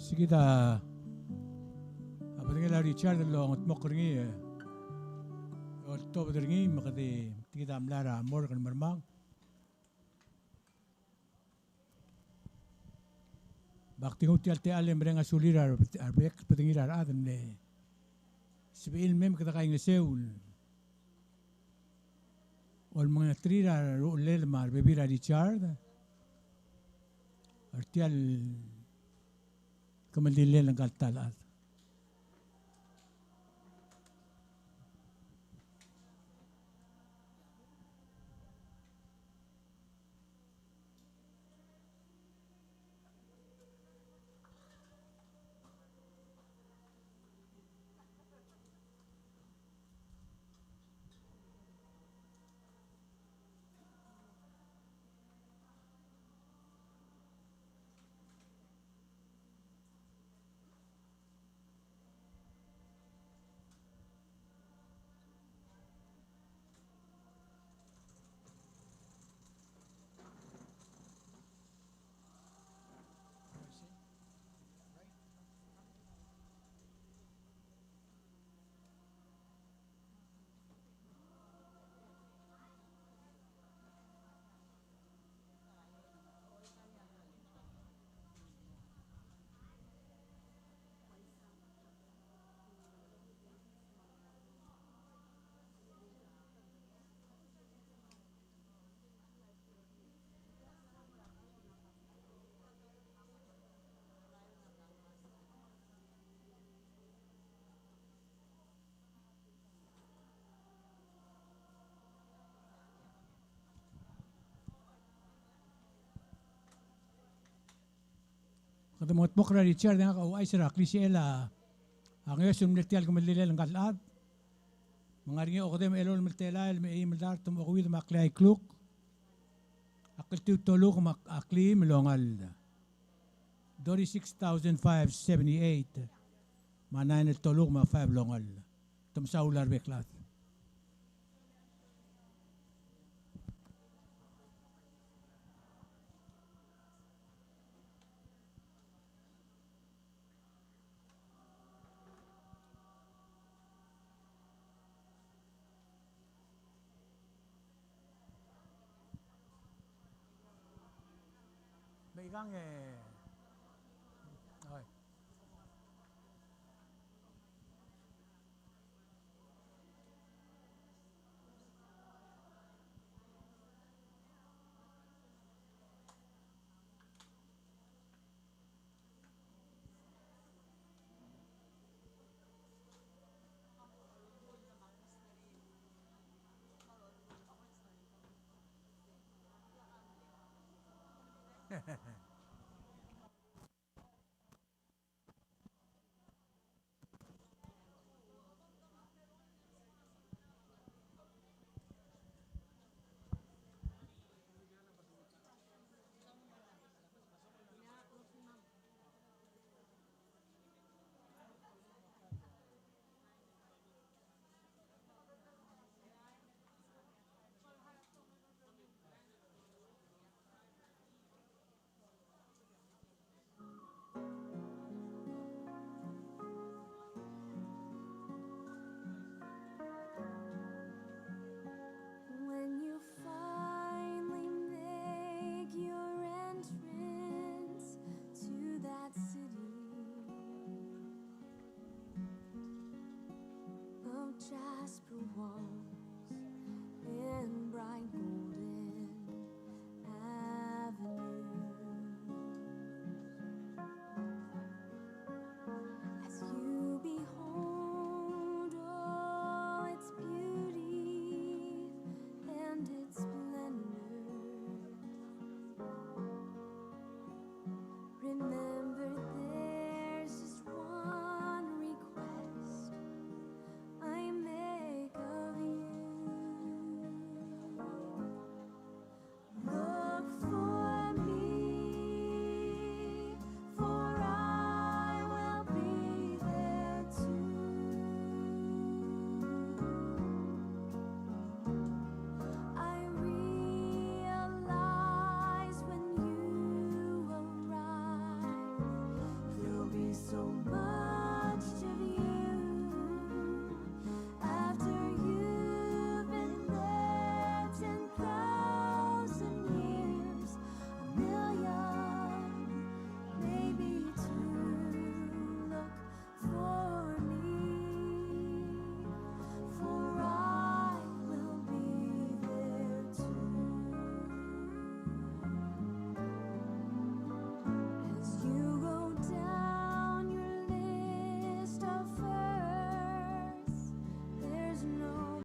Sekid a bedengel a Richard el longetmokl er ngii, e oltobed er ngii me kede, kede mla er a morgue el mermang. Me ak di nguu tia el techall e mereng a sulir a re-, a rebek el bedengir a rechad el mle sebechir el mei me kede kaingeseu el olengeterir a ruchellel me a rebebil er a Richard er tia el kemeldiilel ngka el ta el chad. Kede mo mengetmokl er a Richard e ngak a ouchais er a klisichel a ngeso el mle tia el kemeldiilel ngka el chad. Me ng ngar er ngii a okedei me a elolem el telael me a eim el dart me a okeuid me a kleai el kluk. A kltiu el toluk me a kleim el ongall. Thirty-six thousand five seventy-eight. Me a nine el toluk me a five el ongall. Te mesaul a rebek el chad. Meikang e. Oi. When you finally make your entrance to that city of jasper walls and bright golden avenues, as you behold all its beauty and its splendor, remember there's just one request I make of you.